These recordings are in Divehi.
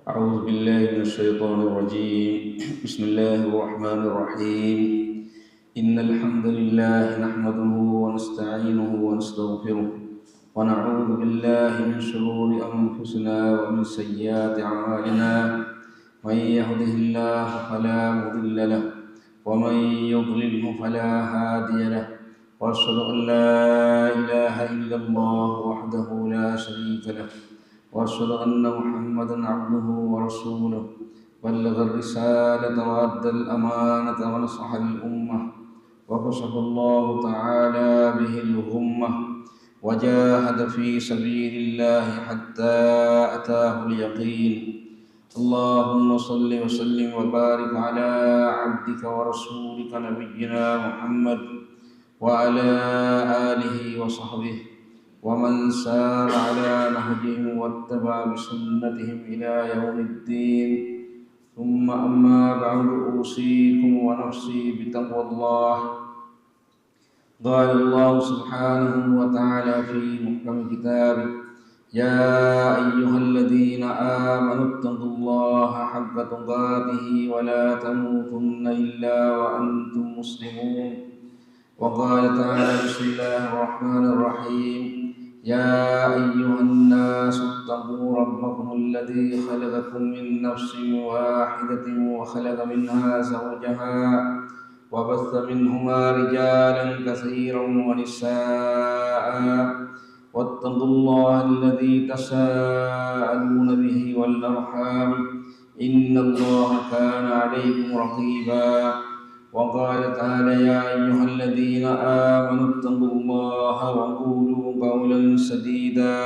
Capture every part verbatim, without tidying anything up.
أعوذ بالله من الشيطان الرجيم. بسم الله الرحمن الرحيم. إن الحمد لله نحمده ونستعينه ونستغفره، ونعوذ بالله من شرور أنفسنا ومن سيئات أعمالنا. من يهده الله فلا مضل له، ومن يضلله فلا هادي له. وأشهد أن لا إله إلا الله وحده لا شريك له، وأشهد أن محمدا عبده ورسوله، بلغ الرسالة وأدى الأمانة ونصح الأمة، وكشف الله تعالى به الغمة، وجاهد في سبيل الله حتى أتاه اليقين. اللهم صل وسلم وبارك على عبدك ورسولك نبينا محمد وعلى آله وصحبه ومن سار على نهجهم واتبع بسنتهم إلى يوم الدين. ثم أما بعد، أوصيكم ونفسي بتقوى الله. قال الله سبحانه وتعالى في محكم كتابه: يا أيها الذين آمنوا اتقوا الله حق تقاته ولا تموتن إلا وأنتم مسلمون. وقال تعالى: بسم الله الرحمن الرحيم. يا أيها الناس اتقوا ربكم الذي خلقكم من نفس واحدة وخلق منها زوجها وبث منهما رجالا كثيرا ونساء، واتقوا الله الذي تساءلون به والأرحام، إن الله كان عليكم رقيبا. وقال تعالى: يا أيها الذين آمنوا اتقوا الله وقولوا قولا سديدا،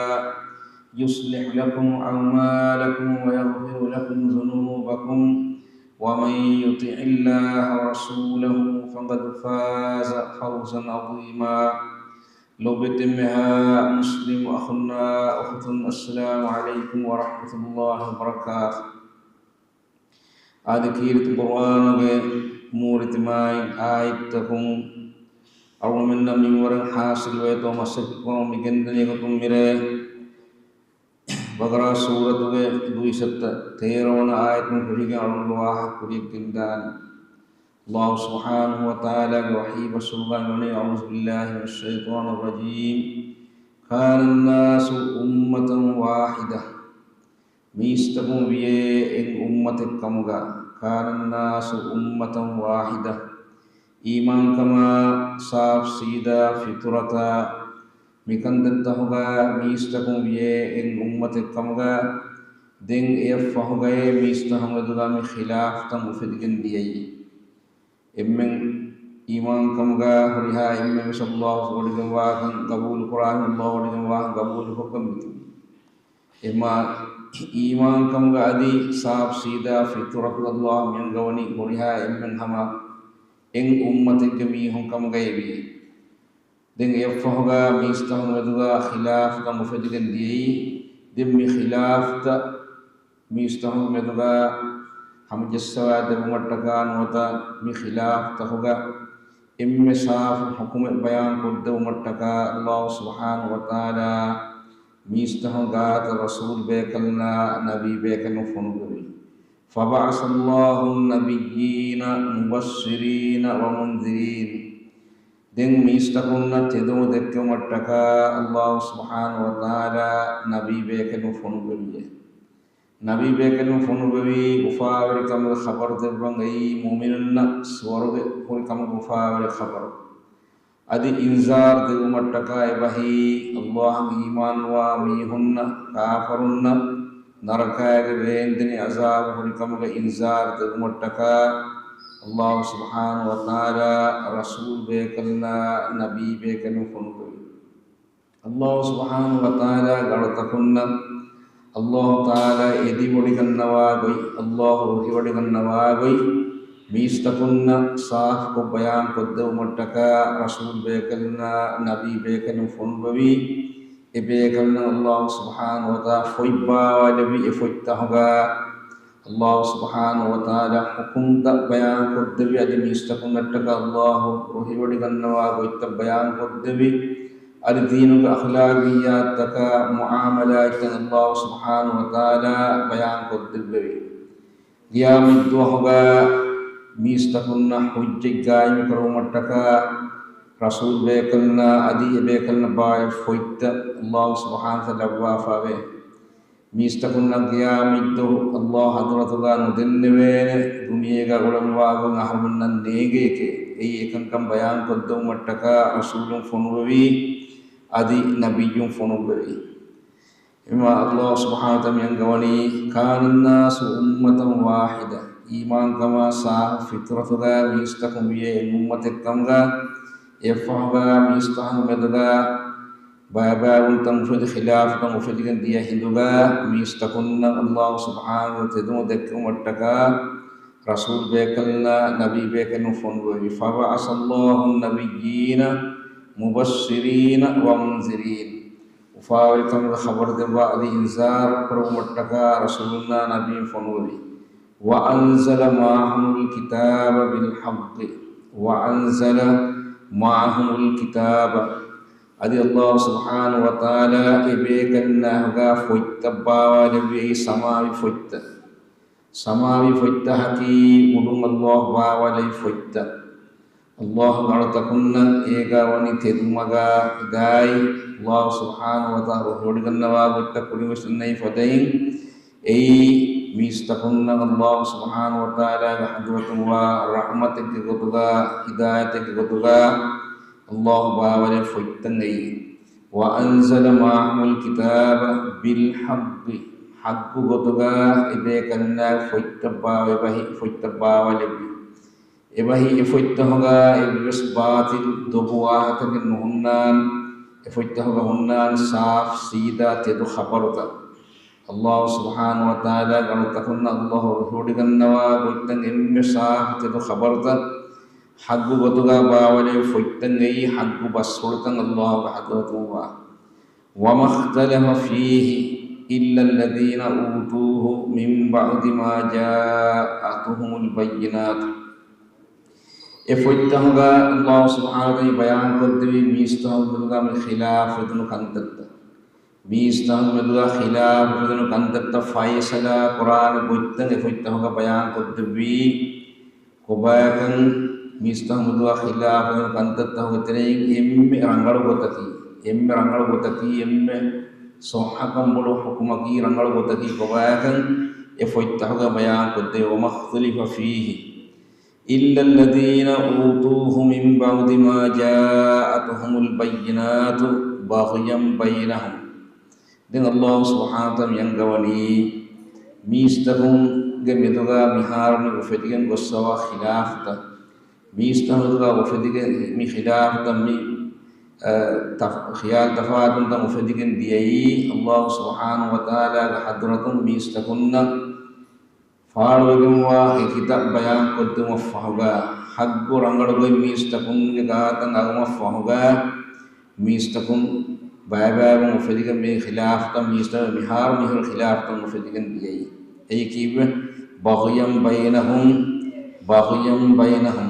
يصلح لكم أعمالكم ويغفر لكم ذنوبكم، ومن يطع الله ورسوله فقد فاز فوزا عظيما. ލޯބިވެތި އެންމެހާ މުސްލިމް އަޚުންނާ އުޚުތުން، އައްސަލާމު ޢަލައިކުމް ވަރަޙްމަތުﷲި ވަބަރަކާތުހު. އަދި ކީރިތި ޤުރްއާނުގެ ނޫރު ތިމާއި އާޔަތްތަކުން އަޅުގަނޑުމެންނަށް މިންވަރަށް ޙާޞިލުވޭތޯ މަސައްކަތްކުރަމުން މި ގެންދަނީ އެގޮތުން މިރޭ ބަޤަރާ ސޫރަތުގެ ދުއިސައްތަ ތޭރަ ވަނަ އާޔަތުން ފެށިގެން އަޅުގަނޑު ވާހަކަ ކުރިޔަށް ގެންދާނެ. ﷲ ސުބްޙާނަހޫ ވަތަޢާލާގެ ވަޙީ ބަސްފުޅުގައި ވަނީ: أعوذ بالله من الشيطان الرجيم. كان الناس أمة واحدة. މީސްތަކުން ވިޔޭ އެއް އުއްމަތެއް ކަމުގަ. كان الناس أمة واحدة. އީމާންކަމާ ސާފް ސީދާ ފިޠުރަތާ މިކަންތައްތަހުގަ މީސްތަކުން ވިޔޭ އެއް އުއްމަތެއް ކަމުގަ. ދެން އެއަށްފަހުގައޭ މީސްތަކުން މެދުގަ މި ޚިލާފްތައް އުފެދިގެން ދިޔައީ. އެންމެން އީމާންކަމުގަ ހުރިހާ އެންމެންވެސް ﷲ ވޮޑިގެންވާކަން ގަބޫލުކުރާހެން، ﷲ ވޮޑިގެންވާކަން ގަބޫލުކޮށްގެން މިތިބީ. އެމާ އީމާންކަމުގަ އަދި ސާފް ސީދާ ފިޠުރަތު ﷲ މިއަންގަވަނީ ހުރިހާ އެންމެން ހަމަ އެއް އުއްމަތެއްގެ މީހުން ކަމުގައޭ ވިޔޭ. ދެން އެއަށްފަހުގަ މީސްތަކުން މެދުގަ ޚިލާފްތައް އުފެދިގެން ދިޔައީ. ދެން މި ޚިލާފްތައް މީސްތަކުން މެދުގަ ހަމަޖައްސަވާ ދެވުމަށްޓަކާ ނުވަތަ މި ޚިލާފްތަކުގަ އެންމެ ސާފު ޙުކުމެއް ބަޔާން ކޮށްދެވުމަށްޓަކާ ﷲ ސުބްޙާނަހޫ ވަތަޢާލާ މީސްތަކުން ގާތަށް ރަސޫލް ބޭކަލުންނާ ނަބީ ބޭކަލުން ފޮނުއްވެވި. فبعث الله النبيين مبشرين ومنذرين. ދެން މީސްތަކުންނަށް ތެދުވެ ދެއްކެވުމަށްޓަކާ ﷲ ސުބްޙާނަހޫ ވަތަޢާލާ ނަބީ ބޭކަލުން ފޮނުއްވެވިއޭ. ނަބީ ބޭކަލުން ފޮނުއްވެވީ އުފާވެރިކަމުގެ ޚަބަރު ދެއްވަން އެއީ މުއުމިނުންނަށް ސުވަރުގެ ހުރި ކަމުގެ އުފާވެރި ޚަބަރު. އަދި އިންޒާރު ދެއްވުމަށްޓަކާ އެބަހީ ﷲ އަށް އީމާންވާ މީހުންނަށް، ކާފަރުންނަށް ނަރަކާގެ ވޭންދެނި ޢަޒާބު ހުރިކަމުގެ އިންޒާރު ދެއްވުމަށްޓަކާ ﷲ ސުބްޙާނަހޫ ވަތަޢާލާ ރަސޫލް ބޭކަލުންނާ ނަބީ ބޭކަލުން ފޮނުއްވެވި. ﷲ ސުބްޙާނަހޫ ވަތަޢާލާގެ އަޅުތަކުންނަށް ﷲ ތަޢާލާ އެދި ވޮޑިގަންނަވާ ގޮތް، ﷲ ރުހިވޮޑިގަންނަވާ ގޮތް، މީސްތަކުންނަށް ސާފުކޮށް ބަޔާން ކޮށްދެވުމަށްޓަކާ ރަސޫލް ބޭކަލުންނާ ނަބީ ބޭކަލުން ފޮނުއްވެވީ. އެ ބޭކަލުންނަށް ﷲ ސުބްޙާނަހޫ ވަތަޢާލާ ފޮތް ބާވާލެއްވި އެ ފޮތްތަހުގަ ﷲ ސުބްޙާނަހޫ ވަތަޢާލާ ޙުކުމްތައް ބަޔާން ކޮށްދެއްވި. އަދި މީސްތަކުންނަށްޓަކާ ﷲ ރުހިވޮޑިގަންނަވާ ގޮތްތައް ބަޔާން ކޮށްދެއްވި. އަދި ދީނުގެ އަޚްލާގިއްޔާތްތަކާ މުޢާމަލާތްތައް ﷲ ސުބްޙާނަހޫ ވަތަޢާލާ ބަޔާންކޮށްދެއްވެވި. ޤިޔާމަތްދުވަހުގަ މީސްތަކުންނަށް ޙުއްޖަތް ޤާއިމުކުރުމަށްޓަކާ ރަސޫލް ބޭކަލުންނާ އަދި އެބޭކަލުންނަށް ބާއި ފޮތްތައް ﷲ ސުބްޙާނަހޫ ވަތަޢާލާ ލައްވާފައެވެ. މީސްތަކުންނަށް ޤިޔާމަތްދުވަހު ﷲ ޙަޟްރަތުގަ ނުދެންނެވޭނެ، ދުނިޔޭގަ އުޅެންވާގޮތް އަހަރުމެންނަށް ނޭނގޭކޭ. އެއީ އެކަންކަން ބަޔާންކޮށްދެއްވުމަށްޓަކާ ރަސޫލުން ފޮނުވެވީ، އަދި ނަބިއްޔުން ފޮނުއްވެވީ. އެމާ ﷲ ސުބްޙާނަހޫ ވަތަޢާލާ މިއަންގަވަނީ، كان الناس أمة واحدة، އީމާންކަމާ ސާފު ފިޠުރަތުގަ މީސްތަކުން ވިޔޭ އެއް އުއްމަތެއްކަމުގަ، އެއަށްފަހުގަ މީސްތަކުން މެދުގަ ބައިބައިވުންތައް އުފެދި، ޚިލާފުތައް އުފެދިގެން ދިޔަ ހިނދުގަ، މީސްތަކުންނަށް ﷲ ސުބްޙާނަހޫ ތެދުމަ ދެއްކުމަށްޓަކާ، ރަސޫލް ބޭކަލުންނާ ނަބީ ބޭކަލުން ފޮނުވެވި. فبعث الله النبيين مبشرين ومنذرين. އުފާވެރިކަމުގެ ޚަބަރު ދެއްވާ އަދި އިންޒާރު ކުރުމަށްޓަކާ ރަސޫލުންނާ ނަބީން ފޮނުވެވި. وأنزل معهم الكتاب بالحق. وأنزل معهم الكتاب. އަދި ﷲ ސުބްޙާނަހޫ ވަތަޢާލާ އެބޭކަލުންނާހުގަ ފޮތްތައް ބާވާލެއްވި، އެއީ ސަމާވީ ފޮތްތައް. ސަމާވީ ފޮތްތަކަކީ އުޑުން ﷲ ބާވާލެއްވި ފޮތްތައް. ﷲ އަޅުތަކުންނަށް އޭގަ ވަނީ ތެދުމަގާ ހިދާޔަތް، ﷲ ސުބްޙާނަހޫ ވަތަޢާލާ ރުހިވޮޑިގަންނަވާ ގޮތްތައް ކުރިންވެސް އިންނައި ފަދައިން، އެއީ މީސްތަކުންނަށް ﷲ ސުބްޙާނަހޫ ވަތަޢާލާގެ ޙަޟްރަތުން ވާ ރަޙްމަތެއްގެ ގޮތުގަ، ހިދާޔަތެއްގެ ގޮތުގަ ﷲ ބާވާލެއްވި ފޮތްތައް އެއީ. وأنزل معهم الكتاب بالحق، ޙައްޤު ގޮތުގަ އެބޭކަލުންނާ ފޮތްތައް ބާވާ، އެބަހީ ފޮތްތައް ބާވާލެއްވި. އެބަހީ އެ ފޮތްތަކުގަ އެއްވެސް ބާޠިލް ދޮގު ވާހަކަތަކެއް ނުހުންނާނެ. އެ ފޮތްތަކުގަ ހުންނާނެ ސާފު ސީދާ ތެދު ޚަބަރުތައް. ﷲ ސުބްޙާނަހޫ ވަތަޢާލާގެ އަޅުތަކުންނަށް ﷲ ރުހިވޮޑިގަންނަވާ ގޮތްތައް އެންމެ ސާފު ތެދު ޚަބަރުތައް، ޙައްޤު ގޮތުގަ ބާވާލެއްވި ފޮތްތައް އެއީ ޙައްޤު ބަސްފުޅުތައް ﷲގެ ޙަޟްރަތުން ވާ. وما اختلف فيه إلا الذين أوتوه من بعد ما جاءتهم البينات. އެ ފޮތްތަކުގަ ﷲ ސުބްޙާނަހޫ ވަތަޢާލާ ބަޔާންކޮށްދެއްވި މީސްތަކުން މެދުގަ މި ޚިލާފު އުފެދުނު ކަންތައްތައް. މީސްތަކުން މެދުގަ ޚިލާފު އުފެދުނު ކަންތައްތައް ފައިޞަލާ ކުރާނެ ގޮތްތައް އެ ފޮތްތަކުގަ ބަޔާންކޮށްދެއްވީ. ކޮބާކަން މީސްތަކުން މެދުގަ ޚިލާފު އުފެދުނު ކަންތައްތަކުގެ ތެރެއިން އެންމެ ރަނގަޅު ގޮތަކީ، އެންމެ ރަނގަޅު ގޮތަކީ، އެންމެ ޞައްޙަކަން ބޮޑު ޙުކުމަކީ، ރަނގަޅު ގޮތަކީ ކޮބާކަން އެ ފޮތްތަކުގަ ބަޔާންކޮށްދެއްވި. وما اختلف فيه إلا الذين أوتوه من بعد ما جاءتهم البينات بغيا بينهم. ދެން ﷲ ސުބްޙާނަހޫ ވަތަޢާލާ މި އަންގަވަނީ މީސްތަކުންގެ މެދުގަ މިހާރު މި އުފެދިގެން ގޮއްސަވާ ޚިލާފުތައް، މީސްތަކުންގެ މެދުގަ އުފެދިގެން މި ޚިލާފުތައް، މި، އަ، ތަފް-، ޚިޔާލު ތަފާތުންތައް އުފެދިގެން ދިޔައީ ﷲ ސުބްޙާނަހޫ ވަތަޢާލާގެ ޙަޟްރަތުން މީސްތަކުންނަށް ފާޅުވެގެންވާ ހެކިތައް ބަޔާންކޮށްދެއްވުމަށްފަހުގަ، ޙައްޤު ރަނގަޅުގޮތް މީސްތަކުންގެ ގާތަށް އައުމަށްފަހުގަ، މީސްތަކުން ބައިބައިވުން އުފެދިގެން މި ޚިލާފުތައް، މީސްތަކުން މިހާރު މިހުރި ޚިލާފުތައް އުފެދިގެން ދިޔައީ. އެއީ ކީއްވެ؟ بغيا بينهم، بغيا بينهم.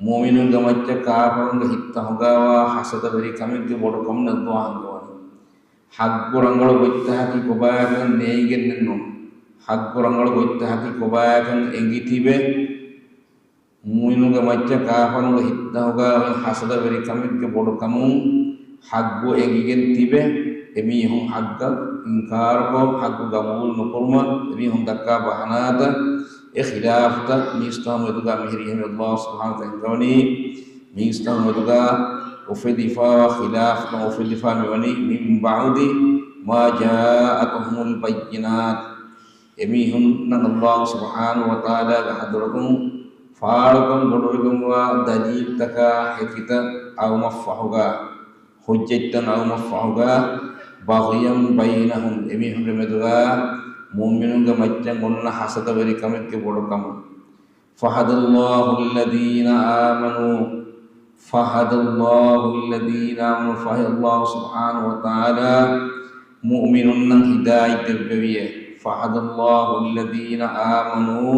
މުއުމިނުންގެ މައްޗަށް ކާފަރުންގެ ހިތްތަކުގަ ވާ ޙަސަދަވެރިކަމެއްގެ ބޮޑުކަމުން އައްވާ ހަނގަވަނީ. ޙައްޤު ރަނގަޅު ގޮތްތަކަކީ ކޮބާކަން ނޭނގެން ނުން. ޙައްޤު ރަނގަޅު ގޮތްތަކަކީ ކޮބާކަން އެނގިތިބެ، މުއުމިނުންގެ މައްޗަށް ކާފަރުންގެ ހިތްތަކުގަ އޮތް ޙަސަދަވެރިކަމެއްގެ ބޮޑުކަމުން ޙައްޤު އެނގިގެން ތިބެ، އެމީހުން ޙައްޤަށް އިންކާރުކޮށް، ޙައްޤު ގަބޫލު ނުކުރުމަށް އެމީހުން ދައްކާ ބަހަނާތައް، އެ ޚިލާފުތައް މީސްތަކުން މެދުގަ މިހިރީ. އެހެންވެ ﷲ ސުބްޙާނަހޫ ވަތަޢާލާ އަންގަވަނީ މީސްތަކުން މެދުގަ އުފެދިފައިވާ ޚިލާފުތައް އުފެދިފަ މިވަނީ من بعد ما جاءتهم البينات. އެމީހުންނަށް ﷲ ސުބްޙާނަހޫ ވަތަޢާލާގެ ޙަޟްރަތުން ފާޅުކަން ބޮޑުވެގެންވާ ދަލީލްތަކާ ހެކިތައް އައުމަށްފަހުގަ، ޙުއްޖަތްތައް އައުމަށްފަހުގަ، بغيا بينهم، އެމީހުންގެ މެދުގަ މުއުމިނުންގެ މައްޗަށް އޮންނަ ޙަސަދަވެރިކަމެއްގެ ބޮޑުކަމުން. فهدى الله الذين آمنوا، فهدى الله الذين آمنوا، ފަހެ ﷲ ސުބްޙާނަހޫ ވަތަޢާލާ މުއުމިނުންނަށް ހިދާޔަތް ދެއްވެވިއޭ. فهدى الله الذين آمنوا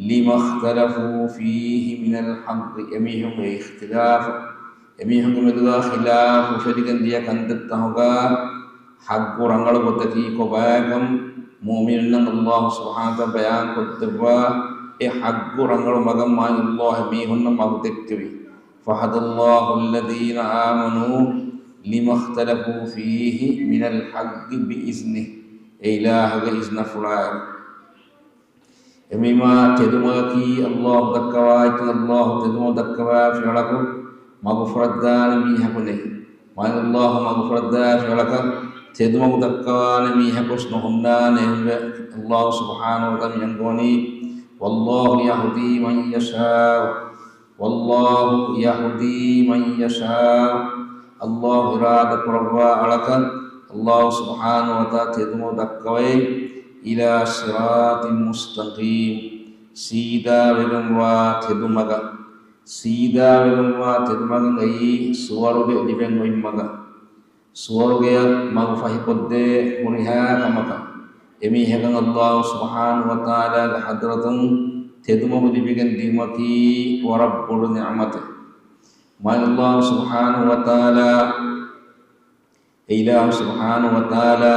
لما اختلفوا فيه من الحق، އެމީހުން އެ އިޚްތިލާފު އެމީހުންގެ މެދުގަ ޚިލާފު އުފެދިގެން ދިޔަ ކަންތައްތަކުގަ ޙައްޤު ރަނގަޅު ގޮތަކީ ކޮބާކަން މުއުމިނުންނަށް ﷲ ސުބްޙާނަހޫ ވަތަޢާލާ ބަޔާން ކޮށްދެއްވާ، އެ ޙައްޤު ރަނގަޅު މަގަށް މާތް ﷲ އެމީހުންނަށް މަގު ދެއްކެވި. فهدى الله الذين آمنوا لما اختلفوا فيه من الحق بإذنه، އެ އިލާހުގެ އިޒްނަފުޅާއި. އެމީމާ ތެދުމަގަކީ ﷲ ދައްކަވާ އެތަން، ﷲ ތެދުމަގު ދައްކަވާ ފިޔަޅަކު މަގުފުރައްދާނެ މީހަކު ނެތް. މާތް ﷲ މަގުފުރައްދާ ފިޔަޅަކަށް ތެދުމަގު ދައްކަވާނެ މީހަކު ނުހުންނާނެ އެހެންވެ، ﷲ ސުބްޙާނަހޫ ވަތަޢާލާ މި އަންގަވަނީ، والله يهدي من يشاء، والله يهدي من يشاء، ﷲ އިރާދަ ކުރައްވާ އަޅަކަށް ﷲ ސުބްޙާނަހޫ ވަތަޢާލާ ތެދުމަގު ދައްކަވައި، إلى صراط مستقيم، ސީދާވެގެންވާ ތެދުމަގަށް. ސީދާވެގެންވާ ތެދުމަގަކީ ސުވަރުގެ ލިބެން އޮތް މަގަށް. ސުވަރުގެއަށް މަގު ފަހިކޮށްދޭ ހުރިހާ ކަމަކަށް އެމީހަކަށް ﷲ ސުބްޙާނަހޫ ވަތަޢާލާގެ ޙަޟްރަތުން ތެދުމަގު ލިބިގެން ދިޔުމަކީ ވަރަށް ބޮޑު ނިޢުމަތެއް. މާތް ﷲ ސުބްޙާނަހޫ ވަތަޢާލާ، އެ އިލާހު ސުބްޙާނަހޫ ވަތަޢާލާ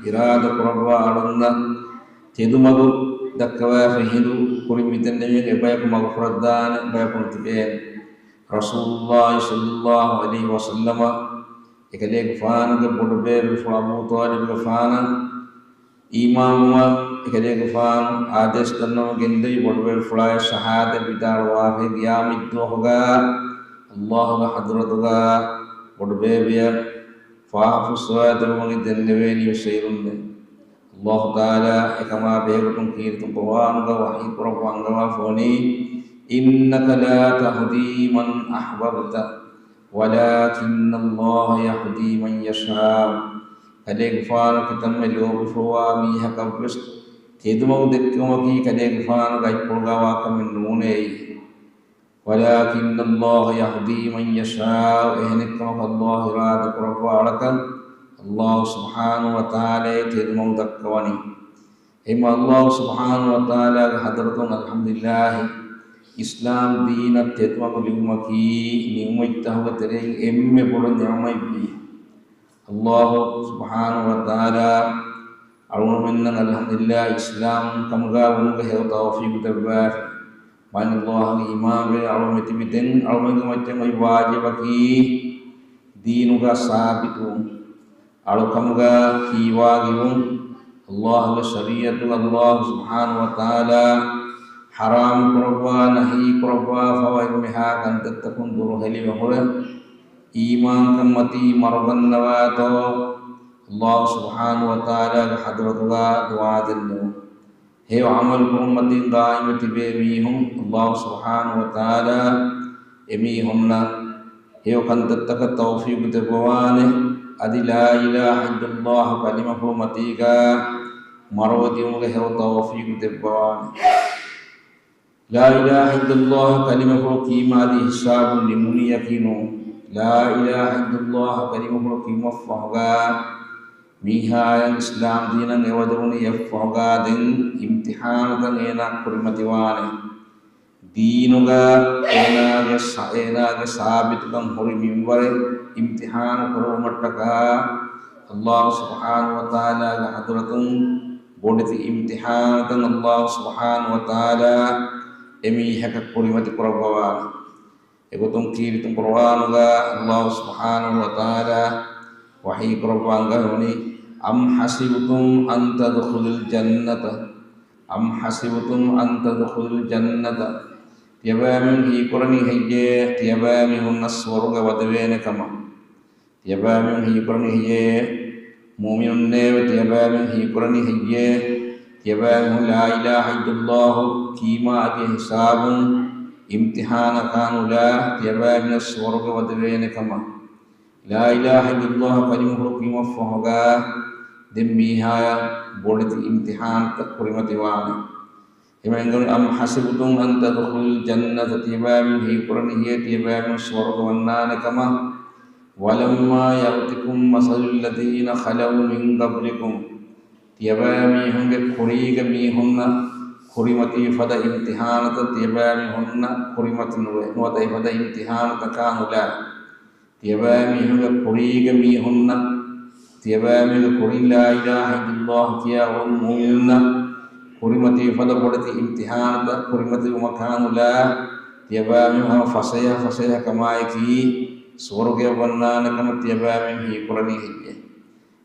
އިރާދަ ކުރައްވާ އަޅުންނަށް ތެދުމަގު ދައްކަވާފަ ހިނދު ކުރިން މިތަން ނެތް އެބަޔަކު މަގުފުރައްދާނެ ބަޔަކު ނުތިބޭނެ. ރަސޫލުﷲ ޞައްލަﷲ ޢަލައިހި ވަސައްލަމަ އެކަލޭގެފާނުގެ ބޮޑުބޭބެ ފުޅު އަބޫ ޠާލިބުގެފާނަށް އީމާންވުމަށް އެކަލޭގެފާނު އާދޭސް ދަންނަވަން ގެންދެވި ބޮޑުބޭބެ ފުޅާއި ޝަހާދަތް ވިދާޅުވާފައި ގިޔާމަތްދުވަހުގަ ﷲ ގެ ޙަޟްރަތުގަ ބޮޑުބޭބެއަށް ފާފަ ފުއްސަވާ ދެވުމުގެ ދެންނެވޭނީ ވެސް އޭރުންނޭ. ﷲ ތަޢާލާ އެކަމާ ބެހޭގޮތުން ކީރިތި ޤުރުއާނުގަ ވަޙީ ކުރައްވާ އަންގަވާފަ ވަނީ، إنك لا تهدي من أحببت ولكن الله يهدي من يشاء. ކަލޭގެފާނު ކިތަންމެ ލޯބިފުޅުވާ މީހަކަށްވެސް ތެދުމަގު ދެއްކުމަކީ ކަލޭގެފާނުގެ އަތްޕުޅުގަ ވާ ކަމެއް ނޫނޭ. ولكن الله يهدي من يشاء، އެހެނެއްކަމަކު ﷲ އިރާދަ ކުރައްވާ އަޅަކަށް ﷲ ސުބްޙާނަހޫ ވަތަޢާލާ ތެދުމަގު ދައްކަވަނީ. އެހެންވީމަ ﷲ ސުބްޙާނަހޫ ވަތަޢާލާގެ ޙަޟްރަތުން އަލްޙަމްދުލިއްލާހި، އިސްލާމް ދީނަށް ތެދުމަގު ލިބުމަކީ ނިޢުމަތްތަކުގެ ތެރެއިން އެންމެ ބޮޑު ނިޢުމަތްވީ. ﷲ ސުބްޙާނަހޫ ވަތަޢާލާ އަޅުގަނޑުމެންނަށް އަލްޙަމްދުލިއްލާހް އިސްލާމް ކަމުގަ ވުމުގެ ހެޔޮ ތައުފީޤު ދެއްވާފަ. މާތް ﷲ އަށް އީމާންވެ އަޅުގަނޑު މިތިބީ ދެން އަޅުގަނޑުގެ މައްޗަށް އޮތް ވާޖިބަކީ ދީނުގަ ސާބިތުވުން. އަޅުކަމުގަ ހީވާގިވުން. ﷲ ގެ ޝަރީޢަތުގަ ﷲ ސުބްޙާނަހޫ ވަތަޢާލާ ޙަރާމް ކުރައްވާ، ނަހީ ކުރައްވާފައިވާ އެންމެހާ ކަންތައްތަކުން ދުރުހެލިވެ ހުރެ، އީމާންކަންމަތީ މަރުގަންނަވާތޯ، ﷲ ސުބްޙާނަހޫ ވަތަޢާލާގެ ޙަޟްރަތުގަ ދުޢާ ދެންނެވުން. ހެޔޮ ޢަމަލު ކުރުމަތިން ޤާއިމްވެ ތިބޭ މީހުން، ﷲ ސުބްޙާނަހޫ ވަތަޢާލާ އެމީހުންނަށް ހެޔޮ ކަންތައްތަކަށް ތައުފީޤު ދެއްވަވާނެ. އަދި لا إله إلا الله ކަލިމަފުޅު މަތީގަ މަރުވެދިޔުމުގެ ހެޔޮ ތައުފީޤު ދެއްވަވާނެ. لا إله إلا الله ކަލިމަފުޅު ކީމާ އަދި ހިސާބުން ނިމުނީއަކީ ނޫން. لا إله إلا الله ކަލިމަފުޅު ކިޔުމަށްފަހުގަ މީހާޔަށް އިސްލާމް ދީނަށް އެވަދެވުނީ އެއަށްފަހުގަ ދެން އިމްތިޙާނުތައް އޭނާ ކުރިމަތިވާނެ. ދީނުގަ އޭނާގެ ސަ-، އޭނާގެ ސާބިތުކަން ހުރި މިންވަރެއް އިމްތިޙާނު ކުރެވުމަށްޓަކާ، ﷲ ސުބްޙާނަހޫ ވަތަޢާލާގެ ޙަޟްރަތުން ބޮޑެތި އިމްތިޙާނުތައް ﷲ ސުބްޙާނަހޫ ވަތަޢާލާ އެމީހަކަށް ކުރިމަތި ކުރައްވަވާނެ. އެގޮތުން ކީރިތި ޤުރުއާނުގަ ﷲ ސުބްޙާނަހޫ ވަތަޢާލާ ވަޙީ ކުރައްވާ އަންގަވަނީ، أم حسبتم أن تدخلوا الجنة، أم حسبتم أن تدخلوا الجنة، ތިޔަބައިމީހުން ހީކުރަނީ ހެއްޔޭ ތިޔަބައިމީހުންނަށް ސުވަރުގެ ވަދެވޭނެ ކަމަށް؟ ތިޔަބައިމީހުން ހީކުރަނީ ހެއްޔޭ؟ މުއުމިނުންނޭވެ! ތިޔަބައިމީހުން ހީކުރަނީ ހެއްޔޭ؟ ތިޔަބައިމީހުން لا إله إلا الله ކީމާ އަދި ހިސާބުން އިމްތިޙާނަކާ ނުލާ، ތިޔަބައިމީހުން ސުވަރުގެ ވަދެވޭނެ ކަމަށް؟ لا إله إلا الله ކަލިމަފުޅު ކިޔުމަށްފަހުގަ ދެން މީހާޔަށް ބޮޑެތި އިމްތިޙާންތައް ކުރިމަތިވާނެ. އެހެންވެ، أم حسبتم أن تدخلوا الجنة، ތިޔަބައިމީހުން ހީކުރަނީ ހެއްޔޭ ތިޔަބައިމީހުން ސުވަރުގެ ވަންނާނެ ކަމަށް؟ ولما يأتكم مثل الذين خلوا من قبلكم، ތިޔަބައިމީހުންގެ ކުރީގެ މީހުންނަށް ކުރިމަތިވި ފަދަ އިމްތިޙާނުތައް ތިޔަބައިމީހުންނަށް ކުރިމަތި ނުވޭ، ނުވަތަ އެފަދަ އިމްތިޙާނުތަކާ ނުލާ. ތިޔަބައިމީހުންގެ ކުރީގެ މީހުންނަށް، ތިޔަބައިމީހުންގެ ކުރިން ލާ އިލާހަ އިއްލައްލާހު ކިޔާ އޮތް މުއުމިނުންނަށް ކުރިމަތިވި ފަދަ ބޮޑެތި އިމްތިޙާނުތައް، ކުރިމަތިވުމަކާ ނުލާ، ތިޔަބައިމީހުން ހަމަ ފަސޭހަ ފަސޭހަ ކަމާއެކީ ސުވަރުގެއަށް ވަންނާނެ ކަމަށް ތިޔަބައިމީހުން ހީކުރަނީ ހެއްޔޭ؟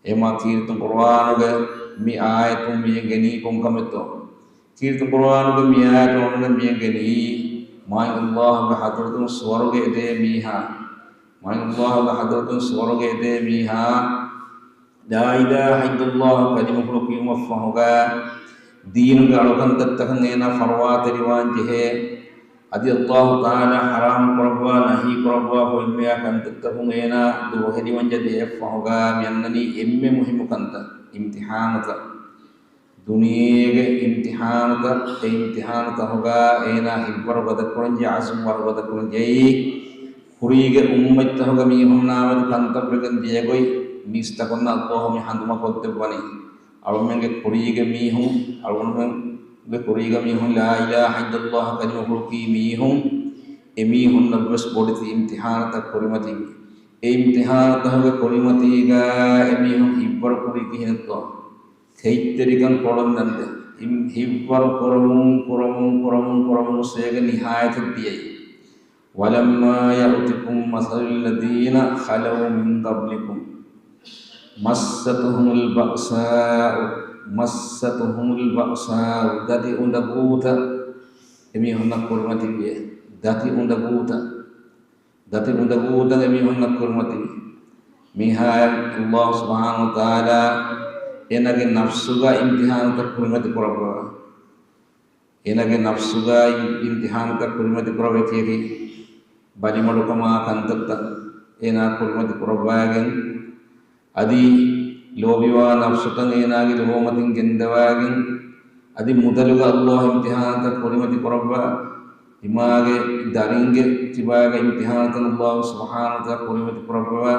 އެމާ ކީރިތި ޤުރުއާނުގެ މި އާޔަތުން މިއެނގެނީ ކޮންކަމެއްތޯ؟ ކީރިތި ޤުރުއާނުގެ މި އާޔަތުން އޮންނަ މިއެނގެނީ، މާތް ﷲ ގެ ޙަޟްރަތުން ސުވަރުގެ އެދޭ މީހާ، މާތް ﷲ ގެ ޙަޟްރަތުން ސުވަރުގެ އެދޭ މީހާ، ލާ އިލާހަ އިއްލައްލާހު ކަލިމަފުޅު ކިޔުމަށްފަހުގަ، ދީނުގެ އަޅުކަންތައްތަކަށް އޭނާ ފަރުވާތެރިވާން ޖެހޭ، އަދި ﷲ ތަޢާލާ ޙަރާމް ކުރައްވާ، ނަހީ ކުރައްވާފަ އެންމެޔާ ކަންތައްތަކުން އޭނާ ދުރުހެލިވަން ޖެހޭ ފަހުގަ، މި އަންނަނީ އެންމެ މުހިއްމު ކަންތައް، އިމްތިޙާނުތައް. ދުނިޔޭގެ އިމްތިޙާނުތައް، އެ އިމްތިޙާނުތަކުގަ އޭނާ ހިތްވަރު ގަދަކުރަންޖެހޭ، ޢަޒުމްވަރު ގަދަކުރަންޖެހޭ، ކުރީގެ އުއްމަތްތަކުގެ މީހުންނާމެދު ކަންތައްވެގެން ދިޔަގޮތް މީސްތަކުންނަށް ﷲ މި ހަނދުމަކޮށްދެއްވަނީ. އަޅުމެންގެ ކުރީގެ މީހުން، އަޅުމެންގެ ކުރީގެ މީހުން ލާ އިލާހަ އިއްލައްލާހު ކަލިމަފުޅު ކީ މީހުން، އެމީހުންނަށްވެސް ބޮޑެތި އިމްތިޙާނުތައް ކުރިމަތިވި. އެ އިމްތިޙާނުތަކުގެ ކުރިމަތީގަ އެމީހުން ހިތްވަރު ކުރީ ކިހިނެއްތޯ؟ ކެތްތެރިކަން ކޮޅުން ދަންދެ. ހިތްވަރު ކުރަމުން، ކުރަމުން، ކުރަމުން، ކުރަމުން ސޭގެ ނިހާޔަތަށް ދިޔައީ. ولما يأتكم مثل الذين خلوا من قبلكم مستهم البأساء، مستهم البأساء، ދަތި އުނދަގޫތައް އެމީހުންނަށް ކުރިމަތިވިއޭ. ދަތި އުނދަގޫތައް، ދަތި އުނދަގޫތައް އެމީހުންނަށް ކުރިމަތިވި. މިހާޔަށް ﷲ ސުބްޙާނަހޫ ވަތަޢާލާ އޭނާގެ ނަފްސުގަ އިމްތިޙާނުތައް ކުރިމަތި ކުރައްވަވާ. އޭނާގެ ނަފްސުގައި އިމްތިޙާނުތައް ކުރިމަތި ކުރައްވާ އެކި އެކި ބަލިމަޑުކަމާ ކަންތައްތައް އޭނާ ކުރިމަތި ކުރައްވާގެން، އަދި ލޯބިވާ ނަފްސުތައް އޭނާގެ ލޯމަތިން ގެންދަވާގެން، އަދި މުދަލުގަ ﷲ އިމްތިޙާނުތައް ކުރިމަތި ކުރައްވާ، ތިމާގެ ދަރިންގެ ތިބާގެ އިމްތިޙާނުތައް ﷲ ސުބްޙާނަހޫ ވަތަޢާލާ ކުރިމަތި ކުރައްވާ،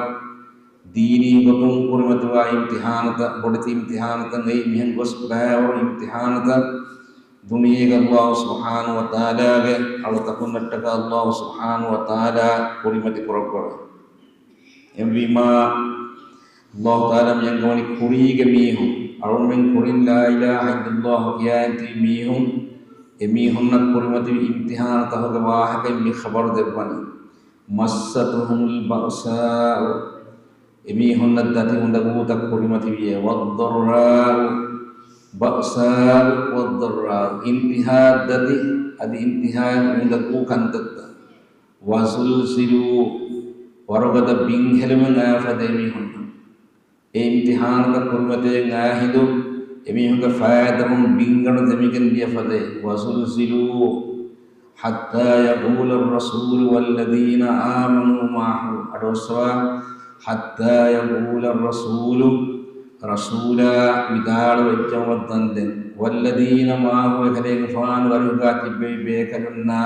ދީނީ ގޮތުން ކުރިމަތިވާ އިމްތިޙާނުތައް، ބޮޑެތި އިމްތިޙާނުތައް އެއީ، މިހެން ގޮސް ބައިވަރު އިމްތިޙާނުތައް ދުނިޔޭގަ ﷲ ސުބްޙާނަހޫ ވަތަޢާލާގެ އަޅުތަކުންނަށްޓަކާ ﷲ ސުބްޙާނަހޫ ވަތަޢާލާ ކުރިމަތި ކުރައްވަވާ. އެހެންވީމާ، ﷲ ތަޢާލާ މި އަންގަވަނީ ކުރީގެ މީހުން، އަޅުމެން ކުރިން ލާ އިލާހަ އިއްލައްލާހު ކިޔާއިން ތިބި މީހުން، އެމީހުންނަށް ކުރިމަތިވި އިމްތިޙާނުތަކުގެ ވާހަކައެއް މި ޚަބަރު ދެއްވަނީ. مستهم البأساء، އެމީހުންނަށް ދަތި އުނދަގޫތައް ކުރިމަތިވިއޭ، والضراء، بأساء والضراء، އިންތިހާ ދަތި، އަދި އިންތިހާ އުނދަގޫ ކަންތައްތައް. وزلزلوا، ވަރުގަދަ ބިންހެލުމެއް އައި ފަދަ އެމީހުން. އެ އިމްތިޙާނުތައް ކުރިމަތިވެގެން އާ ހިނދު، އެމީހުންގެ ފައިދަރުން ބިންގަނޑު ދެމިގެން ދިޔަ ފަދައި. وزلزلوا حتى يقول الرسول والذين آمنوا معه، އަޑުއައްސަވާ، حتى يقول الرسول، ރަސޫލާ ވިދާޅުވެއްޖައުމަށް ދަންދެން، والذين معه، އެކަލޭގެފާނު ވަރުގާ ތިއްބެވި ބޭކަލުންނާ،